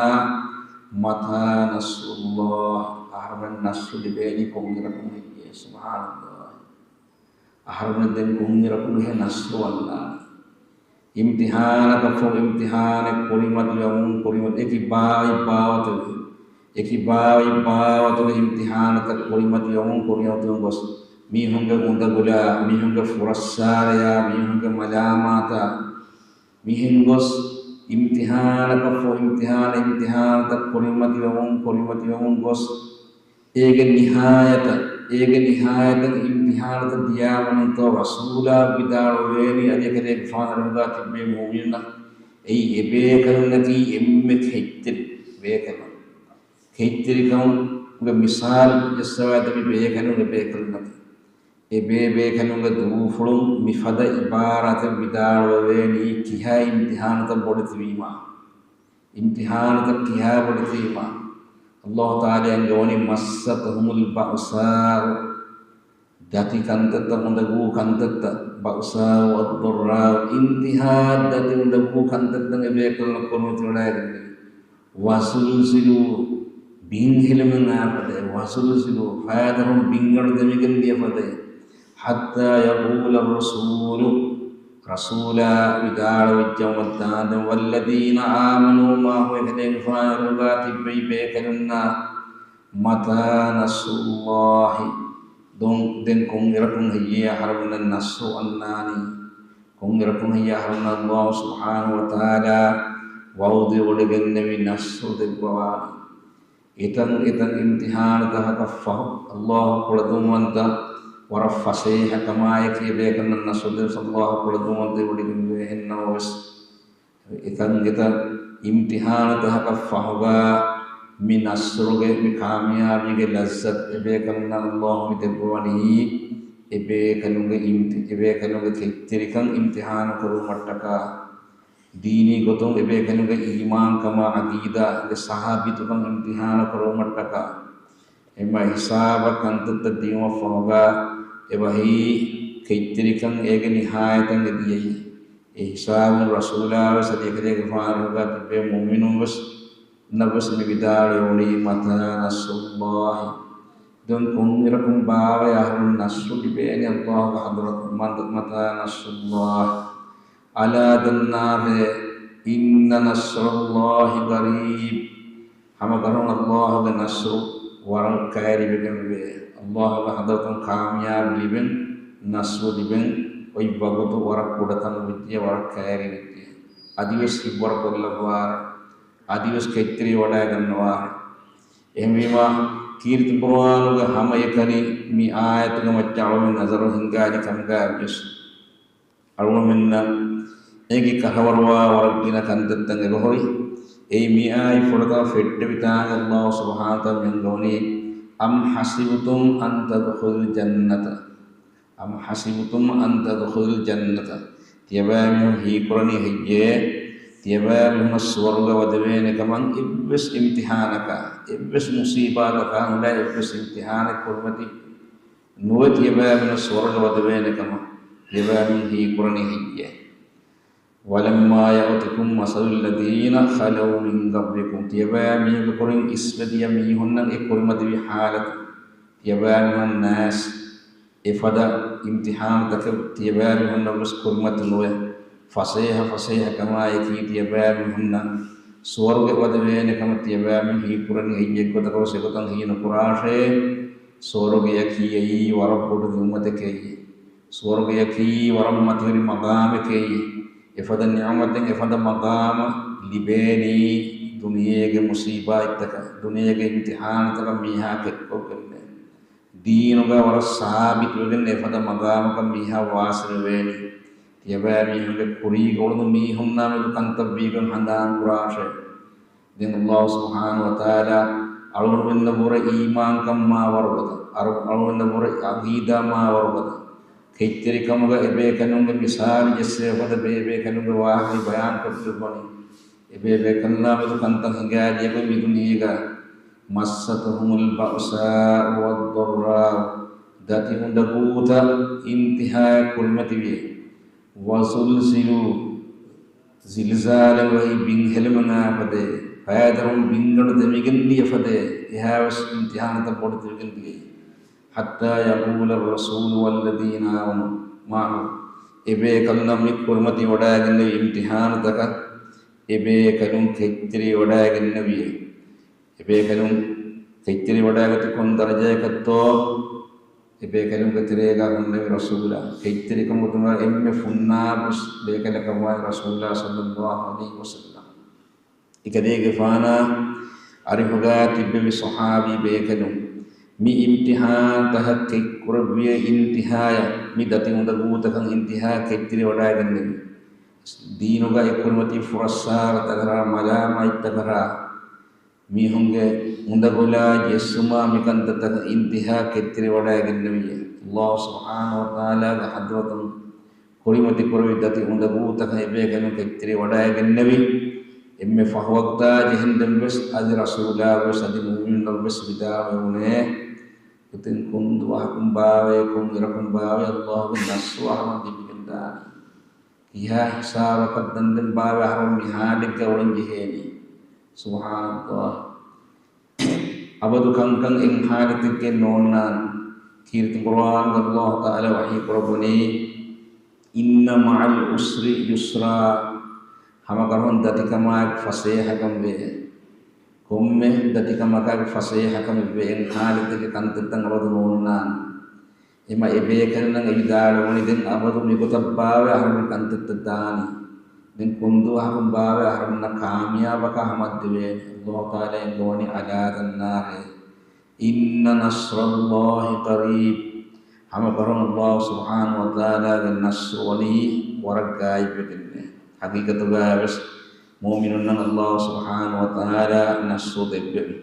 متى نصر الله، އަހަރުމެން ނަޞްރު ލިބޭނީ ކޮންއިރަކުން ހެއްޔޭ؟ ސުބްޙާނަﷲ. އަހަރުމެން ދެން ކޮންއިރަކުން ހޭ ނަޞްރު އަންނާނީ؟ އިމްތިޙާނަކަށްފަހު އިމްތިޙާނެއް ކުރިމަތިވަމުން، ކުރިމަތި އެކި ބާވަތް ބާވަތުގެ، އެކި ބާވަތް ބާވަތުގެ އިމްތިޙާނަތައް ކުރިމަތިވަމުން، ކުރިމަތިވަމުން ގޮސް، މީހުންގެ އުނދަގުލާ، މީހުންގެ ފުރައްސާރަޔާ، މީހުންގެ މަލާމާތާ، މިހެން ގޮސް، އިމްތިޙާނަކަށްފަހު އިމްތިޙާނެއް، އިމްތިޙާނަތައް ކުރިމަތިވަމުން، ކުރިމަތިވަމުން ގޮސް، އޭގެ ނިހާޔަތަށް، އޭގެ ނިހާޔަތަށް އިމްތިޙާނުތައް ދިޔާމަނުންތޯ ރަސޫލާ ވިދާޅުވޭނީ، އަދި އެކަލޭގެފާނު ވަރުގާ ތިއްބެވި މުއުމިނުންނަށް، އެއީ އެބޭކަލުންނަކީ އެންމެ ކެތްތެރި ބޭކަލުން. ކެތްތެރިކަމުގެ މިސާލު ޖައްސަވާ ދެއްވި ބޭކަލުން އެބޭކަލުންނަކީ. އެބޭބޭކަލުންގެ ދޫފުޅުން މިފަދަ އިބާރާތެއް ވިދާޅުވެވޭނީ ކިހާ އިމްތިޙާނުތައް ބޮޑެތިވީމާ. އިމްތިޙާނުތައް ކިހާ ބޮޑެތިވީމާ. ﷲ ތަޢާލާ އަންގަވަނީ، مستهم البأساء، ދަތި ކަންތައްތައް، އުނދަގޫ ކަންތައްތައް، بأساء والضراء، އިންތިހާ ދަތި އުނދަގޫ ކަންތައްތައް އެބޭކަލުންނަށް ކުރިމަތިވެވަޑައިގެންނެވި. وزلزلوا، ބިންހެލުމެއް އައި ފަދައި، وزلزلوا، ފައިދަރުން ބިންގަނޑު ދެމިގެން ދިޔަ ފަދައި، حتى يقول الرسول، ރަސޫލާ ވިދާޅުވެއްޖައުމަށް ދާންދެން، والذين آمنوا معه، އެކަލޭގެފާނު ވަރުގާ ތިއްބެވި ބޭކަލުންނާ، متى نصر الله؟ ދޮން، ދެން ކޮންއިރަކުން ހެއްޔޭ އަހަރުމެންނަށް ނަޞްރު އަންނާނީ؟ ކޮންއިރަކުން ހެއްޔޭ އަހަރުމެންނަށް ﷲ ސުބްޙާނަހޫ ވަތަޢާލާ ވަޢުދުވެވޮޑިގެންނެވި ނަޞްރު ދެއްވަވާނީ؟ އެތަން އެތަން އިމްތިޙާނުތަކަކަށްފަހު، ﷲ ކުޅަދުންވަންތަ ވަރަށް ފަސޭހަކަމާއެކީ އެބޭކަލުންނަށް ނަޞްރު ދެއްވަން ﷲ ކުޅަދުންވަންތަ ވޮޑިގެންވޭ. އެހެންނަމަވެސް، އެތަން އެތަން އިމްތިޙާނުތަކަކަށްފަހުގަ މި ނަޞްރުގެ މި ކާމިޔާބީގެ ލައްޒަތު އެބޭކަލުންނަށް ﷲ މި ދެއްވަވަނީ، އެބޭކަލުންގެ އިމްތި-، އެބޭކަލުންގެ ކެތްތެރިކަން އިމްތިޙާނު ކުރުމަށްޓަކާ، ދީނީ ގޮތުން އެބޭކަލުންގެ އީމާންކަމާ ޢަޤީދާގެ ސައްޙަ ބިތުކަން އިމްތިޙާނު ކުރުމަށްޓަކާ، އެންމެ ހިސާބަށް ކަންތައްތައް ދިޔުމަށްފަހުގަ، އެބަހީ ކެތްތެރިކަން އޭގެ ނިހާޔަތަށް އެ ދިޔައީ. އެ ހިސާބުން ރަސޫލާވެސް އަދި އެކަލޭގެފާނުގެ ތިބޭ މުއުމިނުންވެސް ނަބިވެސް މި ވިދާޅުވެވުނީ، متى نصر الله؟ ދެން ކޮންއިރަކުން ބާވައޭ އަހަރުން ނަޞްރު ލިބޭނީ ﷲގެ ޙަޟްރަތުން؟ މަން-، متى نصر الله؟ ألا، ދަންނާށޭ، إن نصر الله قريب. ހަމަކަށަވަރުން ﷲގެ ނަޞްރު ވަރަށް ކައިރިވެގެންވޭ. ﷲގެ ޙަޟްރަތުން ކާމިޔާބު ލިބެން، ނަޞްރު ލިބެން އޮތް ވަގުތު ވަރަށް ކުޑަތަން ވެއްޖެ، ވަރަށް ކައިރިވެއްޖެ. އަދިވެސް ހިތްވަރު ކޮށްލައްވާށޭ، އަދިވެސް ކެތްތެރިވެވަޑައިގަންނަވާށޭ. އެހެންވީމާ، ކީރިތި ޤުރުއާނުގެ ހަމައެކަނި މި އާޔަތުގެ މައްޗަށް އަޅުގަނޑު ނަޒަރު ހިންގާލި ކަމުގައިވިޔަސް، އަޅުގަނޑުމެންނަށް އޭގެ ކަށަވަރުވާ ވަރަށް ގިނަ ކަންތައްތައް އެބަހުރި. އެއީ މިއާއި ފުރަތަމަ ފެއްޓެވި ތާނގަ ﷲ ސުބްޙާނަހޫ ވަތަޢާލާ މި އަންގަވަނީ، أم حسبتم أن تدخلوا الجنة، أم حسبتم أن تدخلوا الجنة. ތިޔަބައިމީހުން ހީކުރަނީ ހެއްޔޭ؟ ތިޔަބައިމީހުންނަށް ސުވަރުގެ ވަދެވޭނެ ކަމަށް އެއްވެސް އިމްތިޙާނަކާ، އެއްވެސް މުޞީބާތަކާ ހުންނަ އެއްވެސް އިމްތިޙާނެއް ކުރިމަތި ނުވެ ތިޔަބައިމީހުންނަށް ސުވަރުގެ ވަދެވޭނެ ކަމަށް ތިޔަބައިމީހުން ހީކުރަނީ ހެއްޔޭ؟ ولما يأتكم مثل الذين خلوا من قبلكم، ތިޔަބައިމީހުންގެ ކުރިން އިސްވެދިޔަ މީހުންނަށް އެ ކުރިމަތިވި ޙާލަތު ތިޔަބައިމީހުންނަށް ނާސް އެފަދަ އިމްތިޙާނުތަކެއް ތިޔަބައިމީހުންނަށްވެސް ކުރިމަތި ނުވެ، ފަސޭހަ ފަސޭހަ ކަމާއެކީ ތިޔަބައިމީހުންނަށް ސުވަރުގެ ވަދެވޭނެ ކަމަށް ތިޔަބައިމީހުން ހީކުރަނީ އެއްގޮތަކަށްވެސް އެގޮތަށް ހީނުކުރާށޭ. ސުވަރުގެއަކީ އެއީ ވަރަށް ބޮޑު ނިޢުމަތެކޭ. ސުވަރުގެއަކީ ވަރަށް މަތިވެރި މަގާމެކޭ. އެފަދަ ނިޢުމަތެއް، އެފަދަ މަގާމެއް ލިބޭނީ ދުނިޔޭގެ މުޞީބާތްތަކަށް، ދުނިޔޭގެ އިމްތިޙާނުތަކަށް މީހާ ކެތްކޮށްގެންނޭ. ދީނުގަ ވަރަށް ސާބިތުވެގެން އެފަދަ މަގާމަކަށް މީހާ ވާޞިލުވޭނީ. ތިޔަބައިމީހުންގެ ކުރީގަ އުޅުނު މީހުންނާ މެދު ކަންތައް ވީގޮތް ހަނދާން ކުރާށޭ. ދެން ﷲ ސުބްޙާނަހޫ ވަތަޢާލާ އަޅުގަނޑުމެންނަށްވުރެ އީމާންކަން މާ ވަރުގަދަ، އަޅު-، އަޅުގަނޑުމެންނަށްވުރެ ޢަޤީދާ މާ ވަރުގަދަ، ކެތްތެރިކަމުގަ އެބޭކަލުންގެ މިސާލު ޖެއްސެވި ފަދަ ބޭބޭކަލުންގެ ވާހަކަ ބަޔާންކޮށްދެއްވަނީ. އެބޭބޭކަލުންނާ މެދު ކަންތައް ހިނގާދިޔަކޮށް މިދުނިޔޭގަ، مستهم البأساء والضراء، ދަތި އުނދަގޫތައް އިންތިހާއަށް ކުރިމަތިވިޔޭ. وزلزلوا، ޒިލްޒާލެއް ވަހީ ބިން ހެލުމަށް އައިފަދައޭ، ފައިދަރުން ބިންގަނޑު ދެމިގެން ދިޔަފަދައޭ، އެހާވެސް އިމްތިޙާނުތައް ބޮޑު ދެމިގެން ދިޔައީ. حتى يقول الرسول والذين آمنوا معه، އެބޭކަލުންނަށް މި ކުރިމަތިވަޑައިގެންނެވި އިމްތިޙާނުތަކަށް އެބޭކަލުން ކެތްތެރިވަޑައިގެންނެވިއޭ. އެބޭކަލުން ކެތްތެރިވަޑައިގަތީ ކޮން ދަރަޖައަކަށްތޯ؟ އެބޭކަލުންގެ ތެރޭގަ ހުންނެވި ރަސޫލާ، ކެތްތެރިކަމުގެ ތެރޭގަ އެންމެ ފުންނާބުސް ބޭކަލަކަށްވާނެ ރަސޫލާ ޞައްލައްލާހު ޢަލައިހި ވަސައްލަމް. އެކަލޭގެފާނާ އަރިހުގަ ތިއްބެވި ޞަޙާބީ ބޭކަލުން މި އިމްތިޙާންތަކަށް ކެތްކުރެއްވިޔޭ އިންތިހާޔަށް، މި ދަތި އުނދަގޫތަކަށް އިންތިހާ ކެތްތެރިވަޑައިގެންނެވި. ދީނުގަ އެ ކުރިމަތި ފުރައްސާރަތަކަށާ، މަލާމާތްތަކަށާ، މީހުންގެ އުނދަގުލާ ޖެއްސުމާ މިކަންތައްތަކަށް އިންތިހާ ކެތްތެރިވަޑައިގެންނެވިއޭ. ﷲ ސުބްޙާނަހޫ ވަތަޢާލާގެ ޙަޟްރަތުން ކުރިމަތިކުރެއްވި ދަތި އުނދަގޫތަކަށް އެބޭކަލުން ކެތްތެރިވަޑައިގެންނެވި. އެންމެ ފަހު ވަގުތާ ޖެހެންދެން ވެސް އަދި ރަސޫލާ ވެސް އަދި މުއުމިނުންނަށް ވެސް ވިދާޅުވެވުނޭ، އެތަން ކޮން ދުވަހަކުން ބާވައޭ، ކޮން އިރަކުން ބާވައޭ ﷲގެ ނަޞްރު އަހަރުމެން ލިބިގެންދާނީ. ކިހާ ހިސާބަކަށް ދަންދެން ބާވައޭ އަހަރު މި ޙާލެއްގަ އުޅެން ޖެހޭނީ. ސުބްޙާނަﷲ. އަބަދު ކަންކަން އެއް ޙާލަތެއްގައެއް ނޯންނާނެ. ކީރިތި ޤުރުއާނުގަ ﷲ ތަޢާލާ ވަޙީ ކުރައްވަނީ، إن مع العسر يسرا، ހަމަކަށަވަރުން ދަތިކަމާއެކު ފަސޭހަކަން ވޭ. ކޮންމެ ދަތިކަމަކާގެ ފަސޭހަކަމެއް ވެއެއް ހާލަތެއްގެ ކަންތައްތައް އަބަދު ނޯންނާނެ. އެމަ އެބޭކަލުންނަށް އެ ވިދާޅުވަނީ ދެން އަބަދު މިގޮތަށް ބާވައި އަހަރެން ކަންތައްތައް ދާނީ. ދެން ކޮންދުވަހަކުން ބާވައި އަހަރެންނަށް ކާމިޔާބަކާ ހަމައަށް ދެވޭނެ. އައްލާހު ތަޢާލާ އެންގެވަނީ އަލާ ދަންނާހޭ. إن نصر الله قريب. ހަމަކަށަވަރުން އައްލާހު ސުބްޙާނަހު ވަތަޢާލާގެ ނަޞްރު ވަނީ ވަރަށް ގާތްވެގެންނޭ. ޙަޤީޤަތުގައިވެސް މުއުމިނުންނަށް އައްލާހު ސުބްޙާނަހު ވަތަޢާލާ ނަޞްރު ދެއްވެވި.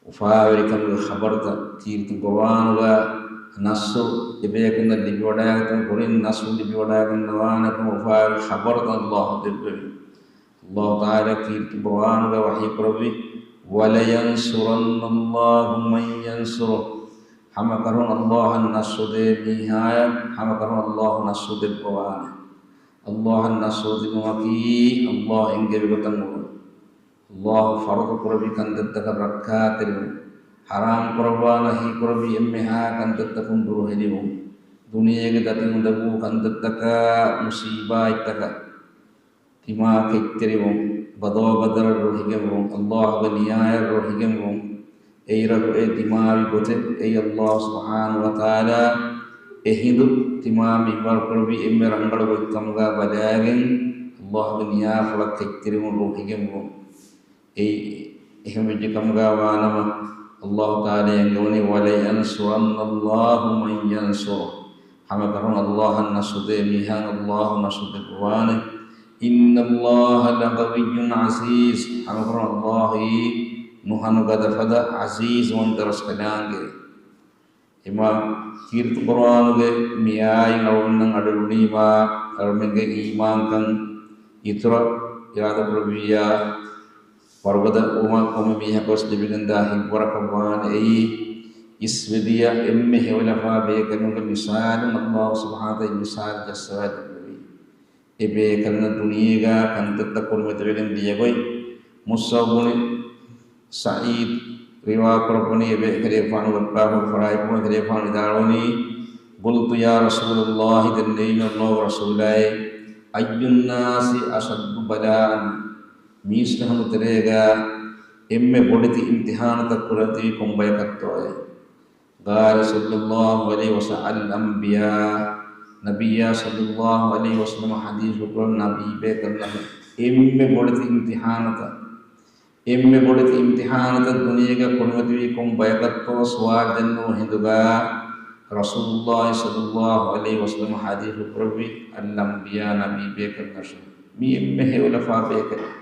އުފާވެރިކަމުގެ ޚަބަރުތައް ކީރިތި ޤުރްއާނުގަ ނަޞްރު އެބޭކަލުންނަށް ލިބިވަޑައިގަތުން ކުރިން ނަޞްރު ލިބިވަޑައިގަންނަވާނެކަމަށް އުފާވެރި ޚަބަރުތައް އައްލާހު ދެއްވެވި. އައްލާހު ތަޢާލާ ކީރިތި ޤުރްއާނުގަ ވަޙީ ކުރެއްވި، وَلَيَنْصُرَنَّ اللَّهُ مَنْ يَنْصُرُهُ. ހަމަކަށަވަރުން އައްލާހަށް ނަޞްރު ދޭ މީހާޔަށް ހަމަކަށަވަރުން އައްލާހު ނަޞްރު ދެއްވަވާނެ. އައްލާހަށް ނަޞްރު ދިނުމަކީ އައްލާހު އެންގެވި ގޮތަށް އުޅުން. އައްލާހު ފަރުޟު ކުރެއްވި ކަންތައްތަކަށް ރައްކާތެރިވުން. ޙަރާމް ކުރައްވާ ނަހީ ކުރެއްވި އެންމެހާ ކަންތައްތަކުން ދުރުހެލިވުން. ދުނިޔޭގެ ދަތި އުނދަގޫ ކަންތައްތަކާ މުޞީބާތްތަކަށް ތިމާ ކެތްތެރިވުން، ޤަޟާ ޤަދަރަށް ރުހިގެންވުން، އައްލާހުގެ ނިޔާޔަށް ރުހިގެންވުން، އެއިރަކު އެ ދިމާވި ގޮތެއް އެއީ އައްލާހު ސުބްޙާނަހު ވަތަޢާލާ އެހިނދު ތިމާ މިންވަރު ކުރެއްވި އެންމެ ރަނގަޅު ގޮތްކަމުގަ ބަލައިގެން އައްލާހުގެ ނިޔާފުޅަށް ކެތްތެރިވުން ރުހިގެންވުން. އެއީ އެހެން ވެއްޖެ ކަމުގަ ވާނަމަ، އައްލާހު ތަޢާލާ އެންގެވަނީ، وَلَيَنْصُرَنَّ اللَّهُ مَنْ يَنْصُرُهُ. ހަމަކަށަވަރުން އައްލާހަށް ނަޞްރު ދޭ މީހާއަށް އައްލާހު ނަޞްރު ދެއްވާނެ. إِنَّ اللَّهَ لَقَوِيٌّ عَزِيزٌ. ހަމަކަށަވަރުން އައްލާހު އެއީ ނުހަނު ގަދަފަދަ ޢަޒީޒުވަންތަ ރަސްކަލާނގެ. އެމާ ކީރިތި ޤުރްއާނުގެ މިއާޔަތް އަޅުގަނޑުމެން އަޑުއިވުނީމާ، އަޅުގަނޑުމެންގެ އީމާންކަން އިތުރަށް އިރާދަކުރެއްވިއްޔާ، ވަރުގަދަ ވުމަށް ކޮންމެ މީހަކަށް ވެސް ލިބިގެންދާ ހިތްވަރަކަށް ވާނެ. އެއީ، އިސްވެދިޔަ އެންމެ ހެޔޮލަފާ ބޭކަލުންގެ މިސާލުން އައްލާހު ސުބްޙާނަހު ވަތަޢާލާ މިސާލު ޖައްސަވައިދެއްވެވީ. އެ ބޭކަލުންނަށް ދުނިޔޭގަ ކަންތައްތައް ކުރިމަތިވެގެން ދިޔަގޮތް. މުޞްޢަބް ބުނި ސަޢީދު ރިވާ ކުރައްވަނީ، އެބޭކަލޭގެފާނު ގޮތްބާ ފަރާތްޕުޅު ކަލޭގެފާނު ވިދާޅުވަނީ، قُلْتُ يَا رَسُولَ اللَّهِ، ދެންނެވީމެ އައްލާހުގެ ރަސޫލާއޭ، أَيُّ النَّاسِ أَشَدُّ بَلَاءً، މީސްތަކުންގެ ތެރޭގަ އެންމެ ބޮޑެތި އިމްތިޙާނުތައް ކުރިމަތިވީ ކޮން ބަޔަކަށްތޯއޭ؟ قَالَ صَلَّى اللَّهُ عَلَيْهِ وَسَلَّمَ، الْأَنْبِيَاءُ، ނަބިއްޔާ ޞައްލައްލާހު ޢަލައިހި ވަސައްލަމަ ޙަދީޘް ކުރަން ނަބީ ބޭކަލުންނަށް އެންމެ ބޮޑެތި އިމްތިޙާނުތައް، އެންމެ ބޮޑެތި އިމްތިޙާނުތައް ދުނިޔޭގަ ކުރިމަތިވީ ކޮން ބަޔަކަށްތޯ ސުވާލު ދެންނެވުނު ހިނދުގަ، ރަސޫލުއްލާހި ޞައްލައްލާހު ޢަލައިހި ވަސައްލަމަ ޙަދީޘް ކުރެއްވި، الْأَنْبِيَاءُ، ނަބީ ބޭކަލުންނަށް މީ އެންމެ ހެޔޮލަފާ ބޭކަލެއް.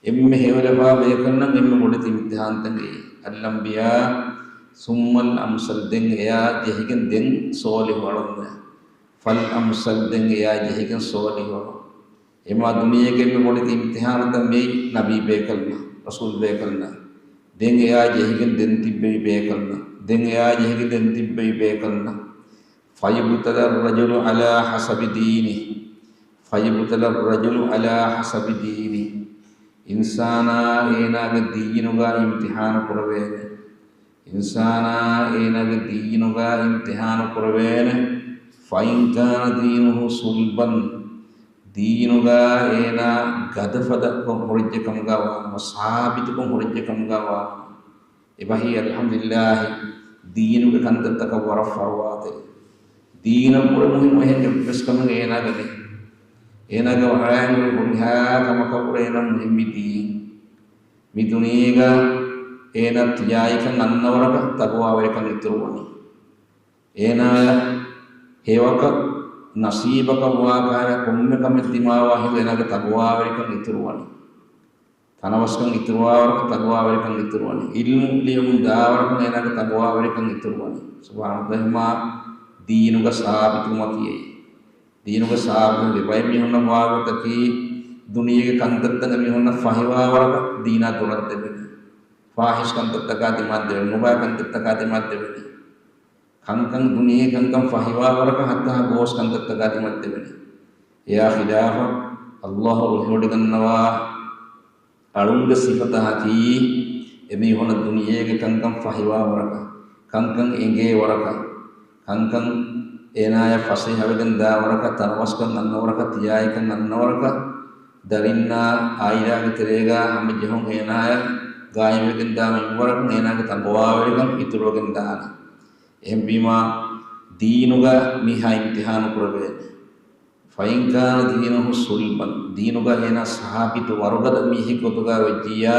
އެންމެ ހެޔޮލަފާ ބޭކަލުންނަށް އެންމެ ބޮޑެތި އިމްތިޙާނުތައް އެއީ. الْأَنْبِيَاءُ ثُمَّ الْأَمْثَلُ، ދެން އެއާ ޖެހިގެން ދެން ޞާލިޙު އަޅުންނޭ. فَالْأَمْثَلُ، ދެން އެއާ ޖެހިގެން ޞާލިޙު އަޅުން. އެމާ ދުނިޔޭގެ އެންމެ ބޮޑެތި އިމްތިޙާނުތައް މިއީ ނަބީ ބޭކަލުންނަށް، ރަސޫލު ބޭކަލުންނަށް. ދެން އެއާ ޖެހިގެން ދެން ތިއްބެވި ބޭކަލުންނަށް. ދެން އެއާ ޖެހިގެން ދެން ތިއްބެވި ބޭކަލުންނަށް. فَيُبْتَلَى الرَّجُلُ عَلَى حَسَبِ دِينِهِ. فَيُبْتَلَى الرَّجُلُ عَلَى حَسَبِ دِينِهِ. އިންސާނާ އޭނާގެ ދީނުގަ އިމްތިޙާނު ކުރެވޭނެ. އިންސާނާ އޭނާގެ ދީނުގަ އިމްތިޙާނު ކުރެވޭނެ. فَإِنْ كَانَ دِينُهُ صُلْبًا، ދީނުގަ އޭނާ ގަދަފަދަކޮށް ހުރެއްޖެ ކަމުގަ ވާނަމަ، ސާބިތުކޮށް ހުރެއްޖެ ކަމުގަ ވާނަމަ، އެބަހީ، އަލްޙަމްދުލިއްލާހި، ދީނުގެ ކަންތައްތަކަށް ވަރަށް ފަރުވާތެރި. ދީނަށްވުރެ މުހިންމު އެހެން އެއްވެސް ކަމެއް އޭނާގަ ނެތް. އޭނާގެ ވަރަށް ހުރިހާ ކަމަކަށްވުރެ އޭނާ މުހިންމީ ދީން. މި ދުނިޔޭގަ އޭނާ ތިޔާއިކަން އަންނަވަރަކަށް ތަޤްވާވެރިކަން އިތުރުވަނީ. އޭނާޔަށް ހެޔޮކަށް ނަސީބަކަށް ވާކަހަލަ ކޮންމެ ކަމެއް ދިމާވާ ހިނދު އޭނާގެ ތަޤްވާވެރިކަން އިތުރުވަނީ. ތަނަވަސްކަން އިތުރުވާވަރަކަށް ތަޤްވާވެރިކަން އިތުރުވަނީ. ޢިލްމު ލިޔަމުން ދާވަރަކަށް އޭނާގެ ތަޤްވާވެރިކަން އިތުރުވަނީ. ސުބްޙާނަﷲ، އެހެންމާ ދީނުގަ ސާބިތުވުމަކީ އެއީ. ދީނުގަ ސާބިތުވުމަކީ ބައެއް މީހުންނަށް ވާގޮތަކީ، ދުނިޔޭގެ ކަންތައްތައް އެމީހުންނަށް ފަހިވާވަރަކަށް ދީނާ ދުރަށް ދެވެނީ. ފާޙިޝް ކަންތައްތަކާ ދިމާ ދެވެނީ. ނުބައި ކަންތައްތަކާ ދިމާ ދެވެނީ. ކަންކަން ދުނިޔޭ ކަންކަން ފަހިވާވަރަކަށް ހައްތާ ގޯސް ކަންތައްތަކާ ދިމަށް ދެވެނީ. އެއާ ޚިލާފަށް އައްލާހު ރުހިވޮޑިގަންނަވާ އަޅުންގެ ސިފަތަކަކީ، އެމީހުންނަށް ދުނިޔޭގެ ކަންކަން ފަހިވާވަރަކަށް، ކަންކަން އެނގޭވަރަކަށް، ކަންކަން އޭނާޔަށް ފަސޭހަވެގެން ދާވަރަކަށް، ތަނަވަސްކަން އަންނަވަރަކަށް، ތިޔާއިކަން އަންނަވަރަކަށް، ދަރިންނާ އާއިލާގެ ތެރޭގަ ހަމަޖެހުން އޭނާޔަށް ގާއިމްވެގެން ދާ މިންވަރަކުން އޭނާގެ ތަންގޮވާވެރިކަން އިތުރުވެގެން ދާނެ. އެހެންވީމާ، ދީނުގަ މީހާ އިމްތިހާނު ކުރެވޭނެ. فإن كان دينه صلبا، ދީނުގަ އޭނާ ސާބިތު ވަރުގަދަ މީހެއް ގޮތުގަ ވެއްޖިއްޔާ،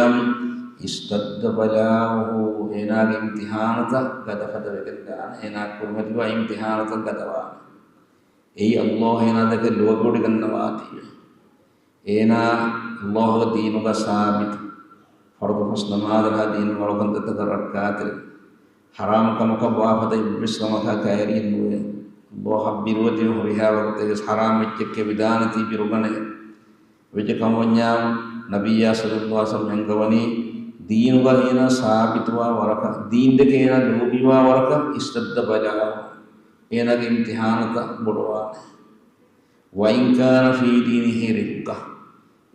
اشتد بلاؤه، އޭނާގެ އިމްތިހާނުތައް ގަދަފަދަ ވެގެން ދާނެ. އޭނާ ކުރިމަތިވާ އިމްތިހާނުތައް ގަދަވާނެ. އެއީ ﷲ އޭނާ ދެކެ ލޯބިވޮޑިގަންނަވާތީވެ. އޭނާ ﷲ ގެ ދީނުގަ ސާބިތު. ފަރުޟު ފަސް ނަމާދަށާ ދީނުގެ އަޅުކަންތައްތަކަށް ރައްކާތެރި. ޙަރާމް ކަމަކަށް ވާފަދަ އެއްވެސް ކަމަކާ ކައިރިއެއް ނުވޭ. ﷲ އަށް ބިރުވެތިވެ ހުރިހާ ވަގުތެއްވެސް ޙަރާމް އެއްޗެއް ކެބިދާނެތީ ބިރުގަނެ. ވެއްޖެ ކަމަށްވަންޏާ، ނަބިއްޔާ ޞައްލަﷲު ޢަލައިހި ވަސައްލަމަ އަންގަވަނީ، ދީނުގަ އޭނާ ސާބިތުވާ ވަރަކަށް، ދީން ދެކެ އޭނާ ލޯބިވާ ވަރަކަށް، اشتد بلاؤه، އޭނާގެ އިމްތިޙާނުތައް ބޮޑުވާނެ. وإن كان في دينه رقة،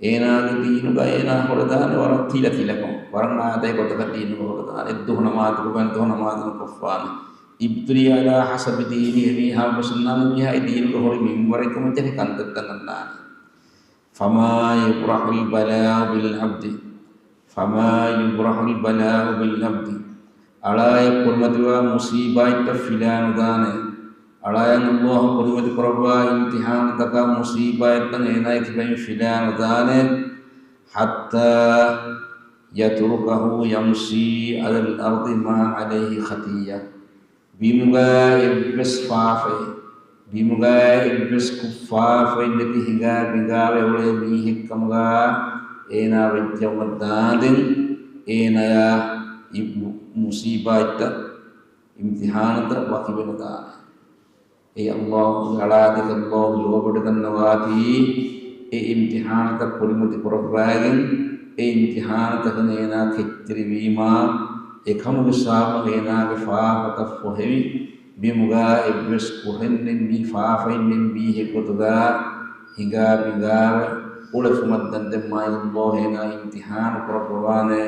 އޭނާގެ ދީނުގަ އޭނާ ހުރެދާނެ ވަރަށް ތިލަތިލަކޮށް، ވަރަށް އާދައިގޮތަކަށް ދީނުގަ ހުރެދާނެ، އެއްދުވަހު ނަމާދު ކުރަން އެއްދުވަހު ނަމާދު ނުކޮށްފާނެ. ابتلي على حسب دينه، އެމީހާ ވެސް އޮންނާނެ މީހާ އެ ދީނުގަ ހުރި މިންވަރެއް ކަމަށް ޖެހި ކަންތައްތައް އަންނާނެ. فما يبرح البلاء بالعبد، فما يبرح البلاء بالعبد، އަޅާއަށް ކުރިމަތިވާ މުޞީބާތްތައް ފިލާނުދާނެ. އަޅާއަށް ﷲ ކުރިމަތި ކުރައްވާ އިމްތިޙާނުތަކާ މުޞީބާތްތައް އޭނާގެ ކިބައިން ފިލާނުދާނެ. حتى يتركه يمشي على الأرض ما عليه خطية. ބިމުގަ އެއްވެސް ފާފައެއް، ބިމުގަ އެއްވެސް ކުށް ފާފައެއް ނެތި ހިނގާ ބިނގާވެ އުޅޭ މީހެއްކަމުގަ އޭނާ ވެއްޖައުމަށް ދާންދެން، އޭނާޔާ އި މު-، މުޞީބާތްތައް، އިމްތިޙާނުތައް ވަކިވެނުދާނެ. އެ ﷲ ގެ އަޅާ ދެކެ ﷲ ލޯބިވޮޑިގަންނަވާތީ، އެ އިމްތިޙާނުތައް ކުރިމަތި ކުރައްވައިގެން، އެ އިމްތިޙާނުތަކުން އޭނާ ކެތްތެރިވީމާ، އެކަމުގެ ސަބަބުން އޭނާގެ ފާފަތައް ފޮހެވި، ބިމުގަ އެއްވެސް ކުށެއް ނެތް މީ ފާފައެއް ނެތް މީހެއް ގޮތުގަ ހިނގާ ބިނގާވެ އުޅެފުމަށް ދާންދެން މާތް ﷲ އޭނާ އިމްތިޙާނު ކުރައްވަވާނެ.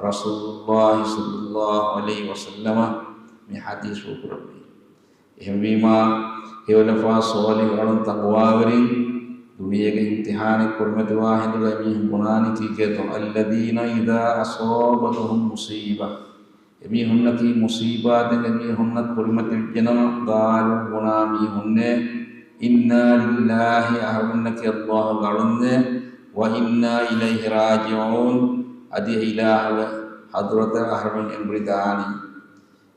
ރަސޫލުﷲ ޞައްލަﷲު ޢަލައިހި ވަސައްލަމަ މި ޙަދީޘް ކުރެއްވީ. އެހެންވީމާ، ހެޔޮލަފާ ޞާލިޙު އަޅުން ތަޤްވާވެރިން ދުނިޔޭގެ އިމްތިޙާނެއް ކުރިމަތިވާ ހިނދުގަ އެމީހުން ބުނާނީ ކީކޭތޯ؟ الذين إذا أصابتهم مصيبة، އެމީހުންނަކީ މުޞީބާތެއް އެމީހުންނަށް ކުރިމަތިވެއްޖެނަމަ، قالوا، ބުނާ މީހުންނޭ، إنا لله، އަހަރުމެންނަކީ ﷲ ގެ އަޅުންނޭ، وإنا إليه راجعون، އަދި އެ އިލާހުގެ ޙަޟްރަތަށް އަހަރުމެން އެނބުރި ދާނީ.